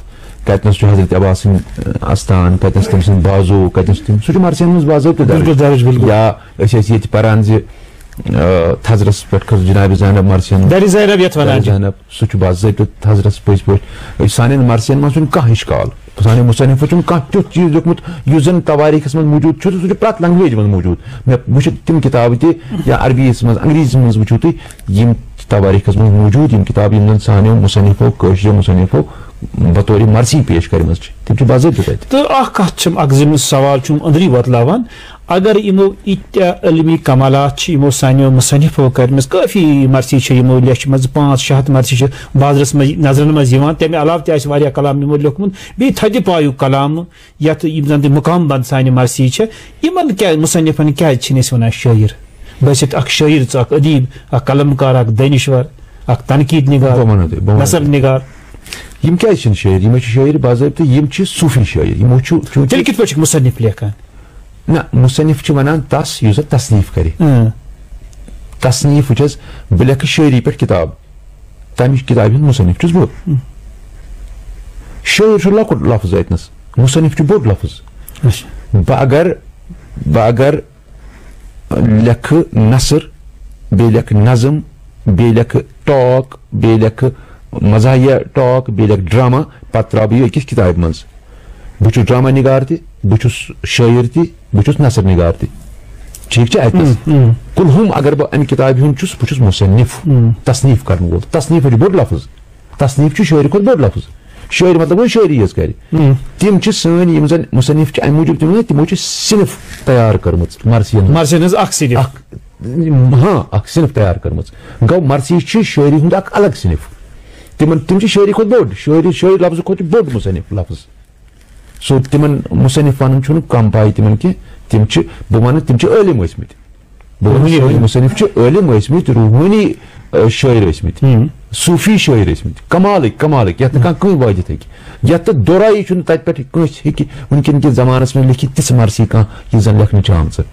کَتِنَس چھُ حضرت عباس سٕنٛدۍ، ٲں، اَستان، کَتِنَس تٔمۍ سٕنٛدۍ بازو، کَتِنَس چھُ تٔمۍ، سُہ چھُ مرثین منٛز باضٲبطہٕ درٕج۔ بِلکُل درٕج، بِلکُل۔ یا أسۍ ٲسۍ ییٚتہِ پَران زِ، ٲں، تھزرَس پٮ۪ٹھ کھٔژ جناب زینب مرثین۔ درِ زینب یَتھ وَنان درِ چھِ۔ زینب، سُہ چھُ باضٲبطہٕ تھزرَس پٔزۍ پٲٹھۍ۔ أسۍ سانٮ۪ن مرثین منٛز چھُنہٕ کانٛہہ اِشکال۔ سانٮ۪ن مُصنِفو چھُنہٕ کانٛہہ تیُتھ چیٖز لیوٚکھمُت یُس زَن تواریٖخَس منٛز موٗجوٗد چھُ، تہٕ سُہ چھُ پرٛٮ۪تھ لنٛگویجہِ منٛز موٗجوٗد۔ مےٚ وٕچھِو تِم کِتابہٕ تہِ یا عربی یَس منٛز، انگریٖزی منٛز وٕچھِو تُہۍ، یِم تواریٖخَس منٛز موٗجوٗد، یِم کِتابہٕ یِم زَن سانیو مُصنِفو، کٲشرٮ۪و مُصنِفو بطورِ مرثی پیش کَرِمَژٕ چھِ، تِم چھِ باضٲبطہٕ تَتہِ۔ تہٕ اَکھ کَتھ چھَم، اَکھ زٕ مِنٹ سوال چھُم أنٛدری وۄتلاوان۔ اگر یِمو ییٖتیٛاہ علمی کمالات چھِ یِمو سانیو مُصنِفو کٔرمٕژ، کٲفی مرثی چھِ یِمو لیچھمٕژ، پانٛژھ شےٚ ہَتھ مرثی چھِ بازرَس منٛز نظرَن منٛز یِوان، تَمہِ علاوٕ تہِ آسہِ واریاہ کلام یِمو لیوٚکھمُت، بیٚیہِ تھدِ پایُک کلام، یَتھ یِم زَن تہِ مُقام بنٛد سانہِ مرثی چھِ، یِمَن کیٛازِ، مُصنِفَن کیٛازِ چھِنہٕ أسۍ وَنان شٲعر؟ بہٕ ٲسِتھ اَکھ شٲعر ژٕ اَکھ ادیٖب، اَکھ قلمکار، اَکھ دٲنِشوَر، اَکھ تنقیٖد نِگار، بہٕ وَنو تۄہہِ، بہٕ وَنو نثر تۄہہِ۔ نِگار۔ یِم کیٛازِ چھِنہٕ شٲعر؟ یِم حظ چھِ شٲعر باضٲبطہٕ، یِم چھِ صوٗفی شٲعر۔ یِمو چھُ چوٗنٛکہِ تیٚلہِ کِتھ پٲٹھۍ چھِکھ مُصنِف لیکھان؟ نہ، مُصنِف چھِ وَنان تَس یُس زَن تصنیٖف کَرِ۔ اۭں۔ تصنیٖف وٕچھ حظ، بہٕ لیکھٕ شٲعری پٮ۪ٹھ کِتاب، تَمِچ کِتابہِ ہُنٛد مُصنِف چھُس بہٕ۔ اۭں۔ شٲعر چھُ لۄکُٹ لفظ اَتنَس، مُصنِف چھُ بوٚڑ لفظ۔ اچھا۔ بہٕ اگر، بہٕ اگر لیکھٕ نثر، بیٚیہِ لیکھٕ نظم، بیٚیہِ لیکھٕ ٹاک، بیٚیہِ لیکھٕ مزاحیہ ٹاک، بیٚیہِ لیکھٕ ڈرامہ، پتہٕ ترٛاوٕ بہٕ یہِ أکِس کِتابہِ منٛز۔ بہٕ چھُس ڈرامہ نگار تہِ، بہٕ چھُس شٲعر تہِ، بہٕ چھُس نثر نگار تہِ۔ ٹھیٖک چھا اَتہِ نَس؟ ہم، ہم۔ کُلہُم اگر بہٕ اَمہِ کِتابہِ ہُنٛد چھُس، بہٕ چھُس مُصنِف، ہم۔ تصنیٖف کرن وول۔ تصنیٖف چھُ بوٚڑ لفظ۔ تصنیٖف چھُ شٲعرِ کھۄتہٕ بوٚڑ لفظ۔ شٲعر مطلب گوٚو شٲعری یٲژ کرِ۔ ہم۔ تِم چھِ سٲنۍ یِم زن مُصنِف چھِ، اَمہِ موٗجوٗب تِم، تِمو چھِ صنف تیار کٔرمٕژ مرثین ہٕنٛز۔ مرثین ہٕنٛز اکھ صنف۔ اکھ، ہاں، اکھ صنف تیار کٔرمٕژ۔ گوٚو مرثی چھِ شٲعری ہُنٛد اکھ الگ صنف۔ تِمن، تِم چھِ شٲعری کھۄتہٕ بوٚڑ، شٲعری، شٲعر لفظہٕ کھۄتہٕ چھِ بوٚڑ مُصنِف لفظ۔ So تِمن مُصنِف ونُن چھُنہٕ کم پاے تِمن کینٛہہ، تِم چھِ، بہٕ ونہٕ، تِم چھِ عٲلِم ٲسۍ مٕتۍ۔ بہٕ ونہٕ، روحٲنی سٲنۍ عٲلِم۔ مُصنِف چھِ عٲلِم ٲسۍ مٕتۍ، روحٲنی، آ، شٲعر ٲسۍ مٕتۍ، ہم۔ صوٗفی شٲعر ٲسۍ مٕتۍ، کمالٕکۍ، کمالٕکۍ، یتھ نہٕ کانٛہہ کٕہٕنۍ وٲتِتھ ہیٚکہِ، یتھ تہٕ دورایی چھُنہٕ تتہِ پٮ۪ٹھ کٲنٛسہِ ہیٚکہِ وُنکٮ۪ن کِس زمانس منٛز لیکھِتھ تِژھ مرثی کانٛہہ، یُس زن لیکھنہٕ چھِ آمژٕ۔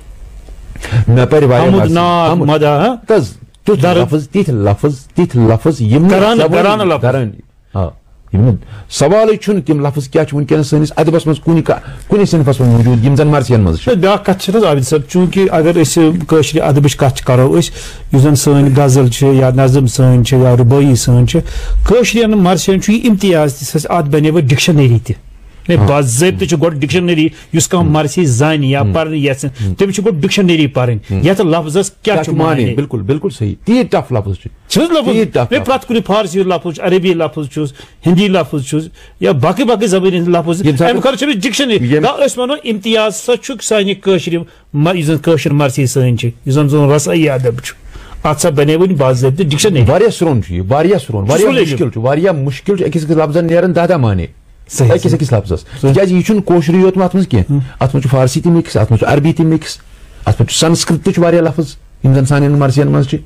مےٚ پرِ واریاہ حمد، مرثی۔ نعت، حمد۔ مدح، ہاں؟ تز، تیُتھ درد۔ لفظ، تِتھۍ لفظ، تِتھۍ لفظ، یِم نہٕ ترانہٕ، زبٲنی ترانہٕ لفظ۔ ترانہٕ۔ آ، یِم نہٕ سوالٕے چھُنہٕ تِم لفظ کیٛاہ چھِ وٕنکیٚنَس سٲنِس ادبس منٛز کُنہِ کا-، کُنہِ صنفس منٛز موٗجوٗد، یِم زن مرثین منٛز چھِ۔ تہٕ بیٛاکھ کتھ چھِ نہ حظ عابد صٲب، چوٗنٛکہِ اگر أسۍ کٲشرِ ادبٕچ کتھ چھِ کرو أسۍ، یُس زن سٲنۍ غزل چھِ یا نظم سٲنۍ چھِ یا رُبٲعی سٲنۍ چھِ، کٲشرٮ۪ن مرثین چھُ یہِ امتیاز تہِ، سۄ اتھ بنے وۄنۍ ڈکشنری تہِ۔ نے، ہاں۔ باضٲبطہٕ چھُ گۄڈٕ ڈکشنری، یُس کانٛہہ ہم۔ مرثی زانہِ یا ہم۔ پرنہِ یژھِ، ہم۔ تٔمِس چھُ گۄڈٕ ڈکشنری پرٕنۍ، ہم۔ یتھ لفظس کیٛاہ کیٛاہ چھُ چھُ معنی؟ معنی؟ بِلکُل، بِلکُل صحیح۔ تیٖتۍ tough لفظ چھِ۔ چھِ نہٕ حظ لفظ؟ تیٖتۍ tough مےٚ لفظ۔ پرٛٮ۪تھ کُنہِ فارسی لفظ چھُ، عربی لفظ چھُ، ہندی لفظ چھُ، یا باقٕے باقٕے زبٲنۍ ہٕنٛدۍ لفظ۔ ییٚمہِ ساتہٕ اَمہِ خٲطرٕ چھِ أمِس ڈکشنری۔ ییٚمہِ دا أسۍ وَنو امتیاز سا چھُ سانہِ کٲشرِ، مہ-، یُس زَن کٲشِر مرثی سٲنۍ چھِ، یُس زَن سون رسٲیی ادب چھُ، اَتھ سا بنے وٕنہِ باضٲبطہٕ ڈکشنری۔ واریاہ سرٛوٚن چھُ یہِ، واریاہ سرٛوٚن، واریاہ سُہ چھُ مُشکل چھُ، واریاہ مُشکل چھُ۔ أکِس أکِس لفظن نیران دَہ دَہ معنی۔ صحیح، أکِس صحیح۔ أکِس لفظس۔ صحیح۔ تِکیٛازِ یہِ چھُنہٕ کٲشرُے یوت اَتھ منٛز کینٛہہ۔ ہُم۔ اَتھ منٛز چھُ فارسی تہِ mix، اَتھ منٛز چھُ عربی تہِ mix، اَتھ منٛز چھُ سنسکرت تہِ چھُ واریاہ لفظ، یِم زَن سانٮ۪ن مرثین منٛز چھِ۔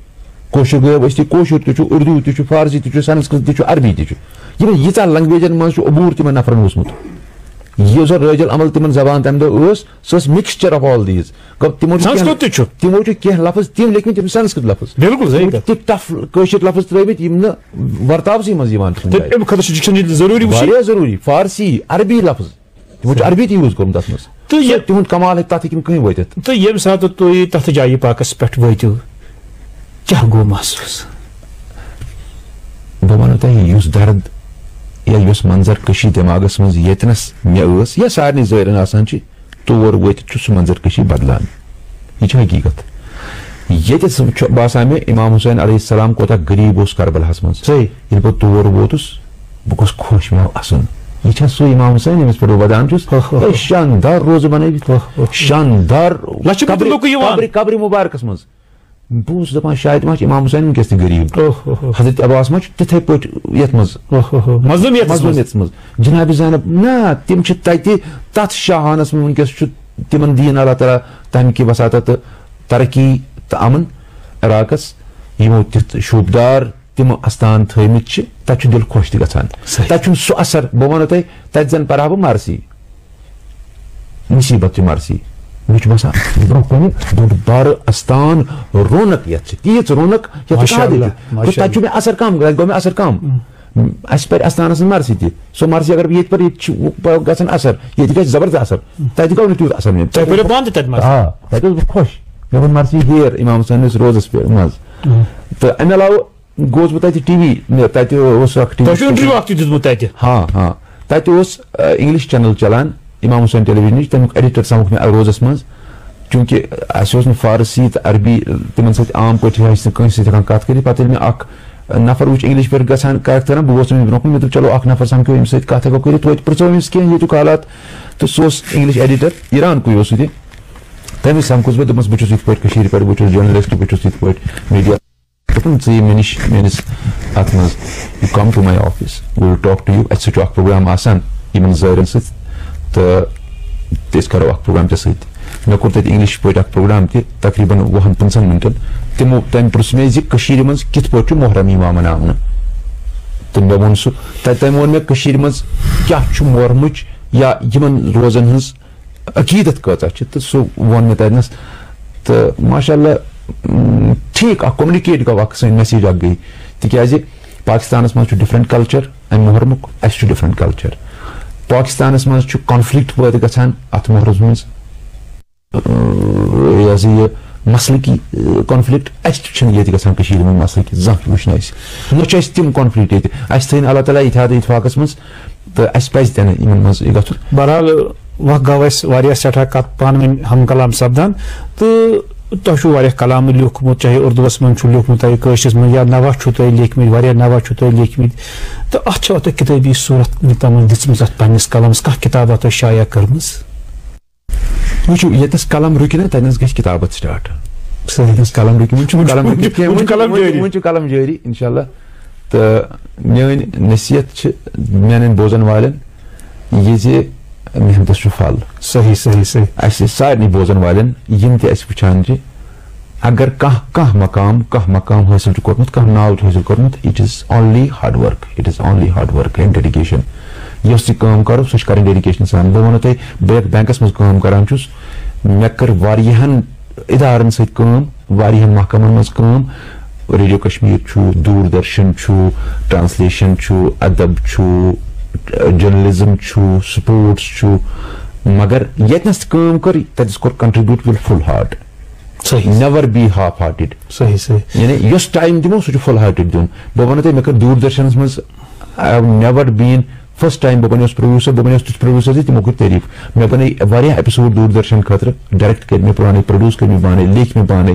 کٲشُر گوٚو أسۍ تہِ، کٲشُر تہِ چھُ، اردو تہِ چھُ، فارسی تہِ چھُ، سنسکرت تہِ چھُ، عربی تہِ چھُ۔ یِمن ییٖژاہ لنگویجن منٛز چھُ عبوٗر تِمن نفرن اوسمُت۔ یہِ یۄس زن رٲج العمل تِمن زبان تمہِ دۄہ ٲس، سۄ ٲس mixture of all these۔ گوٚو تِمو چھُ کینٛہہ، سنسکرت تہِ چھُ۔ تِمو چھُ کینٛہہ لفظ تِم لیکھمٕتۍ، تِم چھِ سنسکرت لفظ۔ بِلکُل صحیح تِمو چھِ کتھ۔ تِم tough کٲشِر لفظ ترٲومٕتۍ، یِم نہٕ ورتاوسٕے منٛز یِوان چھِ کُنہِ تہٕ جایہِ۔ اَمہِ خٲطرٕ چھِ dictionary ضروٗری وٕچھِنۍ۔ واریاہ ضروٗری۔ فارسی، عربی لفظ۔ تِمو چھُ عربی تہِ use کوٚرمُت تَتھ منٛز۔ تہٕ یہِ تِہُنٛد کمال ہیٚکہِ تَتھ ہیٚکہِ نہٕ کٕہٕنۍ وٲتِتھ۔ تہٕ ییٚمہِ ساتہٕ تُہۍ تَتھ جایہِ پاکَس پٮ۪ٹھ وٲتِو، کیٛاہ گوٚو محسوٗس؟ بہٕ وَنہٕ تۄہہِ، یُس درد یا یۄس منظر کٔشی دٮ۪ماغَس منٛز ییٚتنَس مےٚ ٲس یا سارنٕے زٲیرَن آسان چھِ، تور وٲتِتھ چھُ سُہ منظر کٔشی بدلان۔ یہِ چھِ حقیٖقت۔ ییٚتہِ سُہ چھُ باسان مےٚ، امام حسین علیہ السلام کوٗتاہ غریٖب اوس کربلاہَس منٛز۔ صحیح۔ ییٚلہِ بہٕ تور ووتُس، بہٕ گوس خۄش، مےٚ آو اَسُن۔ یہِ چھا سُہ امام حسین ییٚمِس پٮ۪ٹھ بہٕ ودان چھُس؟ اوہ، اوہ، ہے، اوہ۔ شاندار روزٕ بنٲوِتھ۔ اوہ، اوہ۔ شاندار لَچھِ بٔدۍ قبرِ، لُکھ یِوان۔ قبرِ، قبرِ مُبارکَس منٛز۔ بہٕ اوسُس دَپان، شاید ما چھِ امام حسین وٕنکیٚس تہِ غریٖب۔ اوہ، اوہ، اوہ۔ حضرت عباس ما چھُ تِتھَے پٲٹھۍ یَتھ منٛز؟ اوہ، اوہ، اوہ۔ مظلوٗمیتَس منٛز۔ مظلوٗمیتَس منٛز۔ جناب زینب، نہ، تِم چھِ تَتہِ تَتھ شاہانَس منٛز، وٕنکیٚس چھُ تِمَن دیٖن اللہ تعالیٰ تَمہِ کہِ وساطت تہٕ ترقی تہٕ امن عراقس، یِمو تِتھ شوٗبدار تِم استان تھٲومٕتۍ چھِ، تَتہِ چھُ دِل خۄش تہِ گژھان۔ صحیح۔ تَتہِ چھُنہٕ سُہ اثر، بہٕ وَنو تۄہہِ، تَتہِ زَن پَرٕ ہا بہٕ مرثی، مُصیٖبت چھِ مرثی۔ مےٚ چھُ باسان، برٛونٛہہ کُن بوٚڑ بارٕ استان، رونق یَتھ چھِ، تیٖژ رونق یَتھ چھِ ماشاء کانٛہہ تہِ۔ اللہ، تہٕ ماشاء تَتہِ چھُ مےٚ اثر کَم، گوٚو مےٚ اثر کَم۔ اَسہِ پَرِ استانَس منٛز مرثی تہِ۔ سۄ مرثی اگر بہٕ ییٚتہِ پَرٕ، ییٚتہِ چھِ گژھان اثر، ییٚتہِ گژھِ زبردست اثر۔ تَتہِ گوٚو نہٕ تیوٗت اثر مےٚ۔ تۄہہِ پٔرِو پانہٕ تہِ تَتہِ مرثی؟ آ، تَتہِ اوسُس بہٕ خۄش۔ مےٚ ووٚن مرثی ہیر امام حسینَس روزَس پٮ۪ٹھ منٛز۔ تہٕ اَمہِ علاوٕ گوس بہٕ تَتہِ ٹی وی، مےٚ تَتہِ اوس اَکھ ٹی وی تۄہہِ چھُو انٹرویو اَکھ تہِ دیُتمُت تَتہِ؟ ہاں، ہاں۔ تَتہِ اوس، آ، انگلش چینل چلان، امام حسین ٹیلی ویژنٕچ، تَمیُک ایڈیٹر سَمکھ مےٚ روزَس منٛز۔ چوٗنٛکہِ اَسہِ اوس نہٕ فارسی تہٕ عربی، تِمن سۭتۍ عام پٲٹھۍ ٲسۍ نہٕ کٲنٛسہِ سۭتۍ ہٮ۪کان کَتھ کٔرِتھ۔ پَتہٕ ییٚلہِ مےٚ اَکھ نفر وٕچھ انگلش پٲٹھۍ گژھان، کَتھ کران، بہٕ ووتُس تٔمِس برونٛہہ کُن، مےٚ دوٚپ، "چلو، اَکھ نفر سَمکھو، ییٚمِس سۭتۍ کَتھ ہٮ۪کو کٔرِتھ۔" توتہِ پرٛژھو أمِس کینٛہہ ییٚتیُک حالات۔ تہٕ سُہ اوس انگلش ایڈیٹر، ایران کُے اوس سُہ تہِ۔ تٔمِس سَمکھوس بہٕ، دوٚپمَس، "بہٕ چھُس یِتھ پٲٹھۍ کٔشیٖرِ پٮ۪ٹھ، بہٕ چھُس جرنلسٹ، بہٕ چھُس یِتھ پٲٹھۍ میٖڈیا۔" دوٚپُن، "ژٕ یہِ مےٚ نِش، میٲنِس اَتھ منٛز، you come to my office, we will talk to you، اَسہِ سۭتۍ چھُ اَکھ پروگرام آسان یِمن زٲرٮ۪ن سۭتۍ، تہٕ تہٕ أسۍ کرو اَکھ پروگرام ژےٚ سۭتۍ۔" مےٚ کوٚر تَتہِ انگلش پٲٹھۍ اَکھ پروگرام تہِ، تقریباً وُہن پٕنٛژٕہن مِنٹَن۔ تِمو، تٔمۍ پرٛژھ مےٚ زِ کٔشیٖرِ منٛز کِتھ پٲٹھۍ چھُ محرم یِوان مناونہٕ، تہٕ مےٚ ووٚن سُہ۔ تَتہِ، تٔمۍ ووٚن مےٚ کٔشیٖرِ منٛز کیٛاہ چھُ محرمٕچ یا یِمن روزن ہٕنٛز عقیٖدت کۭژاہ چھِ، تہٕ سُہ ووٚن مےٚ تَتِنَس۔ تہٕ ماشاء اللہ، م، ٹھیٖک اَکھ کومنِکیٹ گوٚو، اَکھ سٲنۍ میسیج اَکھ گٔے، تِکیٛازِ پاکِستانَس منٛز چھُ ڈِفرنٹ کلچر اَمہِ محرمُک، اَسہِ چھُ ڈِفرنٹ کلچر۔ پاکِستانَس منٛز چھُ کانفلکٹ پٲدٕ گژھان اَتھ محرمَس منٛز، اۭں، یہِ ہسا یہِ مسلکی، اۭں، کانفلکٹ، اَسہِ تہِ چھُنہٕ ییٚتہِ گژھان کٔشیٖرِ منٛز مسلکی زانٛہہ تہِ وٕچھ نہٕ اَسہِ۔ نہ چھُ اَسہِ تِم کانفلکٹ ییٚتہِ۔ اَسہِ تھٲیِن اللہ تعالیٰ اتحاد و اتفاقَس منٛز، تہٕ اَسہِ پَزِ تہِ نہٕ یِمَن منٛز یہِ گژھُن۔ بہرحال، وق گوٚو اَسہِ واریاہ سٮ۪ٹھاہ کَتھ پانہٕ ؤنۍ ہم کلام سپدان، تہٕ تۄہہِ چھُو واریاہ کلام لیوٗکھمُت، چاہے اردوٗوَس منٛز چھُ لیوٗکھمُت، چاہے کٲشرِس منٛز، یا نوحہٕ چھُو تۄہہِ لیکھمٕتۍ، واریاہ نوحہٕ چھُو تۄہہِ لیکھمٕتۍ، تہٕ اَتھ چھا تۄہہِ کِتٲبی صوٗرت وٕنیُک تامَتھ دِژمٕژ اَتھ پنٛنِس قلمَس؟ کانٛہہ کِتاب اَتھ تۄہہِ شایع کٔرمٕژ؟ وٕچھِو، ییٚتَس قلم رُکہِ نا، تَتٮ۪نَس گژھِ کِتابت سٹارٹ۔ صحیح۔ ییٚتٮ۪س قلم رُکہِ، وٕنہِ چھُنہٕ وٕنہِ چھُ، قلم وٕنہِ چھُ، رُکِتھ کینٛہہ، وٕنہِ چھُ وٕنہِ چھُ، قلم وٕنہِ چھُ، جٲری۔ وٕنہِ چھُ قلم جٲری، انشاءاللہ۔ تہٕ میٲنۍ نصیحت چھِ میانٮ۪ن بوزن والٮ۪ن یہِ زِ محنتس چھُ پھل۔ صحیح، صحیح، صحیح۔ اَسہِ سارنٕے بوزن والٮ۪ن، یِم تہِ اَسہِ وٕچھان چھِ، اگر کانٛہہ، کانٛہہ مقام، کانٛہہ مقام حٲصِل چھُ کوٚرمُت، کانٛہہ ناو چھُ حٲصِل کوٚرمُت، it is only hard work, it is only hard work and dedication۔ یۄس تہِ کٲم کرو، سۄ چھِ کرٕنۍ ڈیڈیکیشن سان۔ بہٕ وَنو تۄہہِ، بہٕ یَتھ بینکَس منٛز کٲم کران چھُس، مےٚ کٔر واریاہَن ادارَن سۭتۍ کٲم، واریاہَن محکمَن منٛز کٲم۔ ریڈیو کشمیر چھُ، دوردرشن چھُ، ٹرانسلیشن چھُ، ادب چھُ، جرنلزم چھُ، سپورٹس چھُ، مگر ییٚتنَس تہِ کٲم کٔر، تَتٮ۪س کوٚر contribute with full heart۔ صحیح۔ Never be half hearted۔ صحیح، صحیح۔ یعنی یۄس ٹایم دِمو، سُہ چھُ فُل ہارٹڈ دیُن۔ بہٕ وَنہٕ تۄہہِ، مےٚ کٔر دوٗردرشنَس منٛز، I have never been، first time بہٕ بَنیوس پروڈیوسر، بہٕ بَنیوس تیُتھ پروڈیوسر زِ تِمو کٔر تعریٖف۔ مےٚ بَنٲے واریاہ ایپیسوڈ دوٗردرشن خٲطرٕ، ڈایریکٹ کٔرۍ مےٚ پانَے، پروڈیوس کٔرۍ مےٚ پانَے، لیکھۍ مےٚ پانَے۔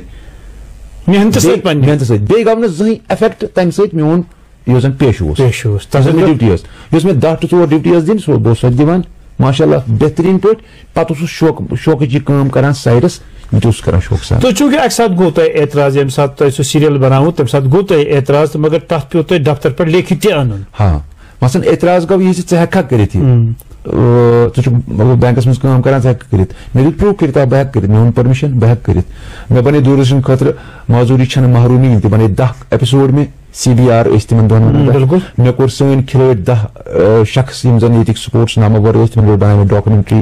محنتہٕ سۭتۍ بیٚیہِ پننہِ۔ محنتہٕ سۭتۍ۔ بیٚیہِ گوٚو نہٕ زٕہٕنۍ افیکٹ تَمہِ سۭتۍ میون یُس زن پیشہٕ اوس۔ پیشہٕ اوس۔ یُس زن مےٚ ڈیوٹی ٲس۔ یُس مےٚ دَہ ٹُو ژور ڈیوٹی ٲس دِنۍ، سُہ بہٕ اوسُس اَتھ دِوان، ماشاء اللہ، بہتریٖن پٲٹھۍ۔ پتہٕ اوسُس شوق-، شوقٕچ یہِ کٲم کران سایڈس، یہِ تہِ اوسُس کران شوقہٕ سان۔ تہٕ چوٗنٛکہِ اَکہِ ساتہٕ گوٚو تۄہہِ اعتراض، ییٚمہِ ساتہٕ تۄہہِ سُہ سیریل بناوُن، تَمہِ ساتہٕ گوٚو تۄہہِ اعتراض، تہٕ مگر تَتھ پیوٚو تۄہہِ دفتر پٮ۪ٹھ لیکھِتھ تہِ اَنُن۔ ہاں۔ مثلاً اعتراض گوٚو یہِ زِ ژٕ ہٮ۪ککھا کٔرِتھ یہِ؟ ہم۔ ٲ، ژٕ چھُکھ، مطلب، بینکس منٛز کٲم کران، ژٕ ہٮ۪ککھٕ کٔرِتھ؟ مےٚ دیُت پروٗف کٔرِتھ، آ، بہٕ ہٮ۪کہٕ کٔرِتھ، مےٚ ووٚن پٔرمِشن، بہٕ ہٮ۪کہٕ کٔرِتھ۔ مےٚ بنے دوٗردرشن خٲطرٕ معذوٗری چھَنہٕ محروٗمی، تہِ بنے دَہ ایپیسوڈ مےٚ۔ سی بی آر ٲسۍ تِمن دۄہن وَنان۔ بِلکُل۔ مےٚ کوٚر سٲنۍ کھلٲڑۍ دَہ، آ، شخص یِم زن ییٚتِکۍ سپورٹس نامور ٲسۍ، تِمن پٮ۪ٹھ بناو مےٚ ڈاکومنٹری۔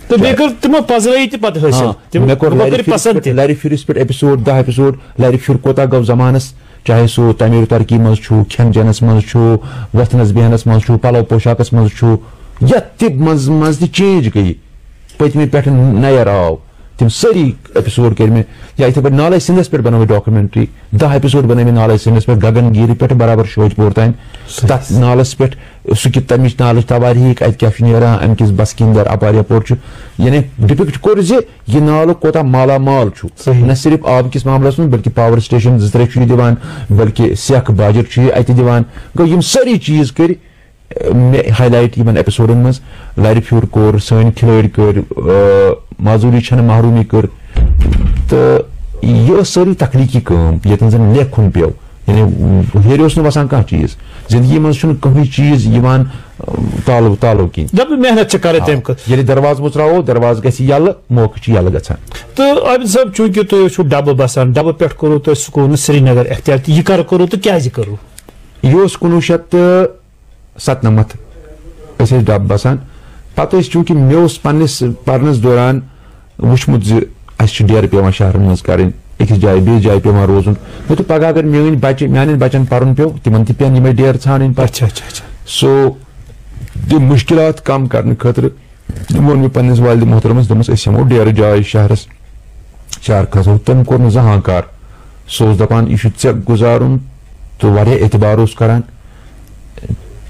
تہٕ بیٚیہِ کٔر تِمو پذرٲیی تہِ پتہٕ حٲصِل۔ ہاں، تِمو، مےٚ کوٚر تِمو لرِ کٔر پھِرِس پسنٛد پٮ۪ٹھ، تہِ۔ لرِ پھِرِس پٮ۪ٹھ ایپیسوڈ، دَہ ایپیسوڈ، لرِ پھِر کوٗتاہ گوٚو زمانس، چاہے سُہ تعمیٖر ترقی منٛز چھُ، کھٮ۪ن چٮ۪نس منٛز چھُ، وۄتھنس بیہنس منٛز چھُ، پلو پوشاکس منٛز چھُ، یتھ تہِ منٛز، منٛز تہِ چینج گٔیہِ۔ پٔتمہِ پٮ۪ٹھٕ نیر آو۔ تِم سٲری ایپیسوڈ کٔرۍ مےٚ، یا یِتھے پٲٹھۍ نالے سِنٛدس پٮ۪ٹھ بنٲو مےٚ ڈاکومنٹری، دَہ ایپیسوڈ بنٲے مےٚ نالے سِنٛدس پٮ۪ٹھ، گگن گیٖرِ پٮ۪ٹھ برابر شوج پور تام۔ صحیح۔ تتھ نالس پٮ۪ٹھ، سُہ کہِ تمِچ نالٕچ توٲریٖخ، اتہِ کیٛاہ چھُ نیران، امہِ کِس بسکیٖن در اپارِ یپور چھُ، یعنی ڈپکٹ کوٚر زِ یہِ نالہٕ کوتاہ مالا مال چھُ۔ صحیح۔ نہ صرف آب کِس معاملس منٛز، بلکہِ پاور سٹیشن زٕ ترٛےٚ چھُ یہِ دِوان، بلکہِ سیکھ باجر چھُ یہِ اتہِ دِوان۔ گوٚو، یِم سٲری چیٖز کٔرۍ مےٚ ہائی لائٹ یِمن ایپیسوڈن منٛز۔ لرِ پھیُر کوٚر، سٲنۍ کھلٲڑۍ کٔرۍ، آ، معذوٗری چھنہٕ محروٗمی کٔر۔ تہٕ یہِ ٲس سٲرٕے تخلیٖقی کٲم، ییٚتٮ۪ن زن لیکھُن پیوٚو۔ یعنی ہیٚرِ اوس نہٕ وسان کانٛہہ چیٖز۔ زندگی منٛز چھُنہٕ کٕہٕنۍ چیٖز یِوان، اہ، تالو تالو کِنۍ۔ دَپہٕ محنت چھِ کَرٕنۍ آ۔ تَمہِ خٲطرٕ۔ ییٚلہِ دروازٕ مُژراوو، دروازٕ گژھِ یَلہٕ، موقعہٕ چھُ یَلہٕ گژھان۔ تہٕ عابد صٲب، چوٗنٛکہِ تُہۍ چھِو ڈَبہٕ بَسان، ڈَبہٕ پٮ۪ٹھ کوٚروٕ تۄہہِ سکوٗل نہٕ سرینگر اختیار، تہٕ یہِ کَر کوٚروٕ تہٕ کیٛازِ کوٚروٕ؟ یہِ اوس کُنوُہ شیٚتھ تہٕ ستنَمَتھ، أسۍ ٲسۍ ڈَبہٕ بَسان۔ پَتہٕ ٲسۍ، چوٗنٛکہِ مےٚ اوس پنٛنِس پَرنَس دوران وٕچھمُت زِ اَسہِ چھُ ڈیرٕ پٮ۪وان شہرَن منٛز کَرٕنۍ، أکِس جایہِ بیٚیِس جایہِ پٮ۪وان روزُن۔ مےٚ دوٚپ، پَگاہ اگر میٛٲنۍ بَچہِ، میٛانٮ۪ن بَچَن پَرُن پیوٚو، تِمَن تہِ پٮ۪ن یِمَے ڈیرٕ ژھانٛڈٕنۍ پَتہٕ۔ اچھا، اچھا، اچھا۔ سو، تِم مُشکِلات کَم کَرنہٕ خٲطرٕ ووٚن مےٚ پنٛنِس والدِ محترمَس، دوٚپمَس، أسۍ ہٮ۪مو ڈیرٕ جاے شہرَس، شہر کھسو۔ تٔمۍ کوٚر نہٕ زانٛہہ ہان کار۔ سُہ اوس دَپان، یہِ چھُ ژےٚ گُزارُن، تہٕ واریاہ اعتبار اوس کَران۔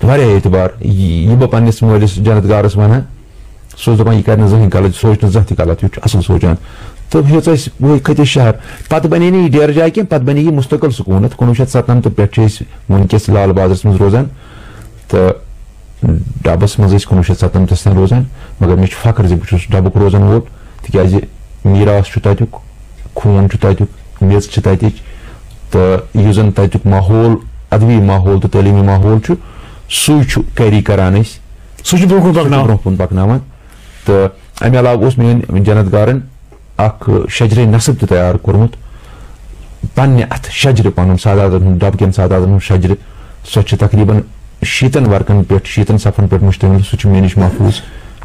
واریاہ اعتبار۔ یہِ یہِ بہٕ پنٛنِس مٲلِس جنت گارَس وَنہٕ ہا، سُہ اوس دَپان، یہِ کَرِ نہٕ زٕہٕنۍ غلط، یہِ سونٛچہِ نہٕ زانٛہہ تہِ غلط، یہِ چھُ اَصٕل سونٛچان۔ تہٕ ہیٚژ اَسہِ وۄنۍ کھٔتۍ أسۍ شہر۔ پَتہٕ بَنے نہٕ یہِ ڈیرٕ جاے کینٛہہ، پَتہٕ بَنے یہِ مُستقل سکوٗنَتھ۔ کُنوُہ شیٚتھ ستنَمتھ پٮ۪ٹھ چھِ أسۍ وٕنکیٚس لال بازرَس منٛز روزان۔ تہٕ ڈَبَس منٛز ٲسۍ کُنوُہ شیٚتھ ستنَمتھَس تام روزان، مگر مےٚ چھُ فخر زِ بہٕ چھُس ڈَبُک روزَن وول، تِکیٛازِ میٖراث چھُ تَتیُک، خوٗن چھُ تَتیُک، میٚژ چھِ تَتِچ، تہٕ یُس زَن تَتیُک ماحول، ادبی ماحول تہٕ تعلیٖمی ماحول چھُ، سُے چھُ کیری کَران أسۍ۔ سُہ چھُ برٛونٛہہ کُن سُہ چھُ پَکناوان۔ برٛونٛہہ کُن پَکناوان۔ تہٕ اَمہِ علاوٕ اوس میٛٲنۍ جنت گارَن اَکھ شجرِ نصب تہِ تیار کوٚرمُت، پنٛنہِ اَتھٕ شجرِ، پَنُن ساداتَن ہُنٛد، ڈَبہٕ کٮ۪ن ساداتَن ہُنٛد شجرِ۔ سۄ چھِ تقریٖباً شیٖتَن ورقَن پٮ۪ٹھ، شیٖتَن صفحَن پٮ۪ٹھ مُشتمِل۔ سُہ چھُ مےٚ نِش محفوٗظ،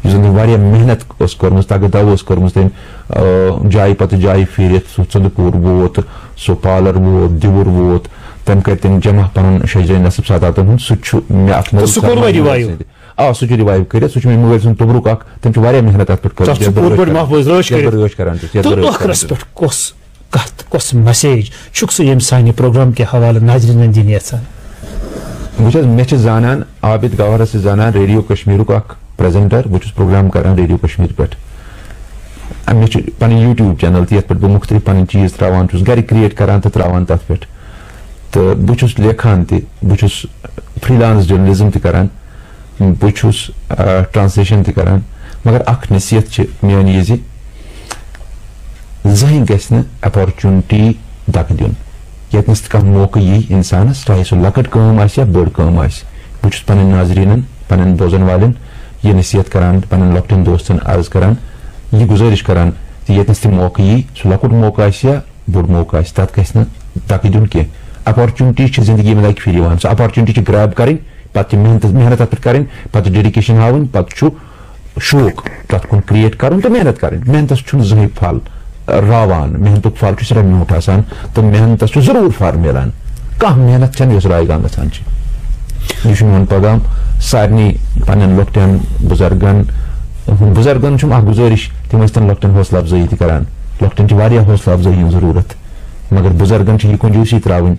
یُس زَن تٔمۍ واریاہ محنت ٲس کٔرمٕژ، تَگہٕ دَو ٲس کٔرمٕژ تٔمۍ، آ، جایہِ پَتہٕ جایہِ پھیٖرِتھ۔ سُہ ژٕندٕ پوٗر ووت، سُہ پالَر ووت، دِوُر ووت، تٔمۍ کٔرۍ تٔمۍ جمع پَنُن شجرِ نصب ساداتَن ہُنٛد۔ سُہ تہِ چھُ مےٚ اَتھ تہٕ مٲلِس سُہ کوٚر ساداتَن وۄنۍ ہُنٛد revive؟ سۭتۍ۔ آ، سُہ چھُ revive کٔرِتھ، سُہ چھُ مےٚ مٲلۍ سُنٛد توٚبرُک اَکھ، تٔمۍ چھُ واریاہ محنت اَتھ پٮ۪ٹھ کٔرمٕژ، تَتھ چھُ یَتھ بہٕ پوٗرٕ رٲچھ پٲٹھۍ کران، محفوٗظ رٲچھ یَتھ بہٕ کٔرِتھ۔ رٲچھ کران چھُس، یَتھ تہٕ بہٕ رٲچھ کران ٲخرَس چھُس۔ پٮ۪ٹھ کۄس کَتھ، کۄس message چھُکھ ژٕ ییٚمہِ سانہِ program کہِ حوالہٕ ناظریٖنَن دِنۍ یَژھان؟ وٕچھ حظ، مےٚ چھِ زانان، عابد گوہرَس چھِ زانان، ریڈیو کشمیٖرُک اَکھ presenter، بہٕ چھُس program کران ریڈیو کشمیٖر پٮ۪ٹھ۔ مےٚ چھُ پَنٕنۍ YouTube channel تہِ، یَتھ پٮ۪ٹھ بہٕ مُختٔلِف پَنٕنۍ چیٖز ترٛاوان چھُس، گَرِ create کران تہٕ ترٛاوان تَتھ پٮ۪ٹھ۔ تہٕ بہٕ چھُس لیکھان تہِ، بہٕ چھُس freelance journalism تہِ کران، بہٕ چھُس، آ، translation تہِ کران۔ مگر اَکھ نصیحت چھِ میٛٲنۍ یہِ زِ زٕہٕنۍ گژھِ نہٕ opportunity دَکہٕ دیُن۔ ییٚتنَس تہِ کانٛہہ موقعہٕ یی اِنسانَس، چاہے سُہ لۄکٕٹ کٲم آسہِ یا بٔڑ کٲم آسہِ، بہٕ چھُس پنٕنٮ۪ن ناظریٖنَن، پنٕنٮ۪ن بوزَن والٮ۪ن یہِ نصیحت کران، پنٕنٮ۪ن لۄکٹٮ۪ن دوستَن عرض کران، یہِ گُزٲرِش کران زِ ییٚتنَس تہِ موقعہٕ یی، سُہ لۄکُٹ موقعہٕ آسہِ یا بوٚڑ موقعہٕ آسہِ، تَتھ گژھِ نہٕ دَکہٕ دیُن کینٛہہ۔ Opportunity چھِ زندگی منٛز اَکہِ پھِرِ یِوان، سۄ opportunity چھِ grab کَرٕنۍ، پَتہٕ چھِ محنت، محنت اَتھ پٮ۪ٹھ کَرٕنۍ، پَتہٕ چھِ dedication ہاوٕنۍ، پَتہٕ چھُ شوق تَتھ کُن create کَرُن تہٕ محنت کَرٕنۍ۔ محنتَس چھُنہٕ زٕہٕنۍ پھل راوان، محنتُک پھل چھُ سٮ۪ٹھاہ میوٗٹھ آسان تہٕ محنتَس چھُ ضروٗر پھل مِلان۔ کانٛہہ محنت چھَنہٕ یۄس رایگان گژھان چھِ۔ یہِ چھُ میون پیغام سارنٕے پنٛنٮ۪ن لۄکٹٮ۪ن بُزرگَن۔ بُزرگَن چھُم اَکھ گُزٲرِش، تِم ٲسۍ تَن لۄکٹٮ۪ن حوصلہٕ اَفزٲیی تہِ کَران۔ لۄکٹٮ۪ن چھِ واریاہ حوصلہٕ اَفزٲیی ہٕنٛز ضروٗرت، مگر بُزرگَن چھِ یہِ کنجوٗسی ترٛاوٕنۍ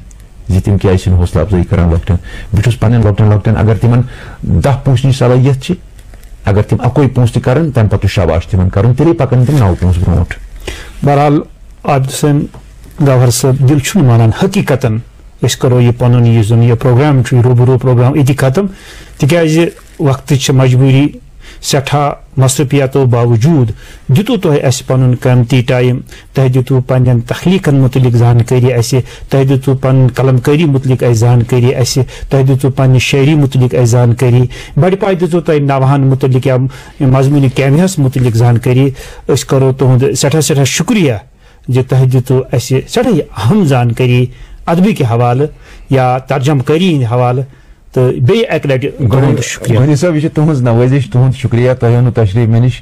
زِ تِم کیٛازِ چھِنہٕ حوصلہٕ اَفزٲیی کَران لۄکٹٮ۪ن۔ بہٕ چھُس پنٛنٮ۪ن لۄکٹٮ۪ن لۄکٹٮ۪ن، اگر تِمَن دَہ پونٛسہٕ نِش صلٲحیت چھِ، اگر تِم اَکُے پونٛسہٕ تہِ کَرَن، تَمہِ پَتہٕ چھُ شاباش تِمَن کَرُن، تیٚلے پَکَن تِم نَو پونٛسہٕ برونٛٹھ۔ بہرحال، عابد حسین گوہر صٲب، دِل چھُنہٕ مانان حقیٖقتاً أسۍ کَرو یہِ پَنُن، یُس زَن یہِ program چھُ، یہِ روبرو program، أتی ختم، تِکیٛازِ وقتٕچ چھِ مجبوٗری، سٮ۪ٹھاہ مصروفیاتو باوجوٗد دِتوٕ تۄہہِ اَسہِ پَنُن قۭمتی time۔ تۄہہِ دِتوٕ پنٛنٮ۪ن تخلیٖقَن مُتعلِق زانکٲری اَسہِ، تۄہہِ دِژوٕ پنٕنۍ قلم کٲری مُتعلِق اَسہِ زانکٲری اَسہِ، تۄہہِ دِژوٕ پنٛنہِ شٲعری مُتعلِق اَسہِ زانکٲری، بَڑِ پایہِ دِژوٕ تۄہہِ نوحہَن مُتعلِق یا مضموٗنہِ کیمراہَس مُتعلِق زانکٲری۔ أسۍ کَرو تُہُنٛد سٮ۪ٹھاہ سٮ۪ٹھاہ شُکریہ زِ تۄہہِ دِژوٕ اَسہِ سٮ۪ٹھاہ یہِ اہم زانکٲری ادبہٕ کہِ حوالہٕ یا ترجمہٕ کٲری ہِنٛدِ حوالہٕ۔ تہٕ بیٚیہِ اَکہِ لَٹہِ تُہُنٛد شُکریہ۔ غنی صٲب، یہِ چھِ تُہٕنٛز نوٲزِش، تُہُنٛد شُکریہ، تۄہہِ اوٚنوٕ تشریٖف مےٚ نِش۔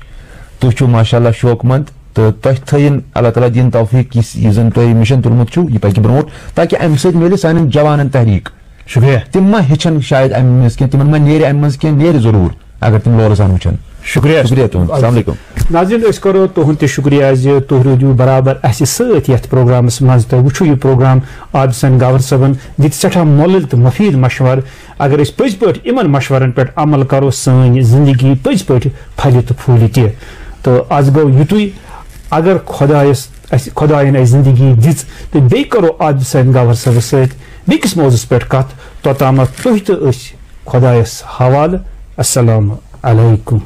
تُہۍ چھِو ماشاء اللہ شوقہٕ مند تہٕ تۄہہِ تھٲیِن اللہ تعالیٰ دِیِن توفیٖق، یُس، یُس زَن تۄہہِ مِشن تُلمُت چھُو، یہِ پَکہِ برونٛٹھ، تاکہِ اَمہِ سۭتۍ میلہِ سانٮ۪ن جوانَن تحریٖک۔ شُکریہ۔ تِم ما ہیٚچھن شاید اَمہِ منٛز کینٛہہ، تِمَن ما نیرِ اَمہِ منٛز کینٛہہ، نیرِ ضروٗر، اگر تِم لولہٕ سان وٕچھن۔ شُکریہ۔ شُکریہ تُہُنٛد۔ السلام علیکم۔ ناظرین، أسۍ کرو تُہُنٛد تہِ شُکریہ زِ تُہۍ روٗدِو برابر اَسہِ سۭتۍ یَتھ پروگرامَس منٛز۔ تۄہہِ وٕچھِو یہِ پروگرام عابد حسین گوہر صٲبَن دِتۍ سٮ۪ٹھاہ مۄلٕلۍ تہٕ مُفیٖد مشوَرٕ۔ اگر أسۍ پٔزۍ پٲٹھۍ یِمَن مشوَرَن پٮ۪ٹھ عمل کرو، سٲنۍ زندگی پٔزۍ پٲٹھۍ پھلہِ تہٕ پھوٗلہِ تہِ۔ تہٕ آز گوٚو یُتُے۔ اگر خۄدایَس، اَسہِ، خۄدایَن اَسہِ زندگی دِژ تہٕ بیٚیہِ کرو عابد حسین گوہر صٲبَس سۭتۍ بیٚکِس موضوعس پٮ۪ٹھ کَتھ، توٚتامَتھ تُہۍ تہٕ أسۍ خۄدایَس حوالہٕ۔ السلام علیکم۔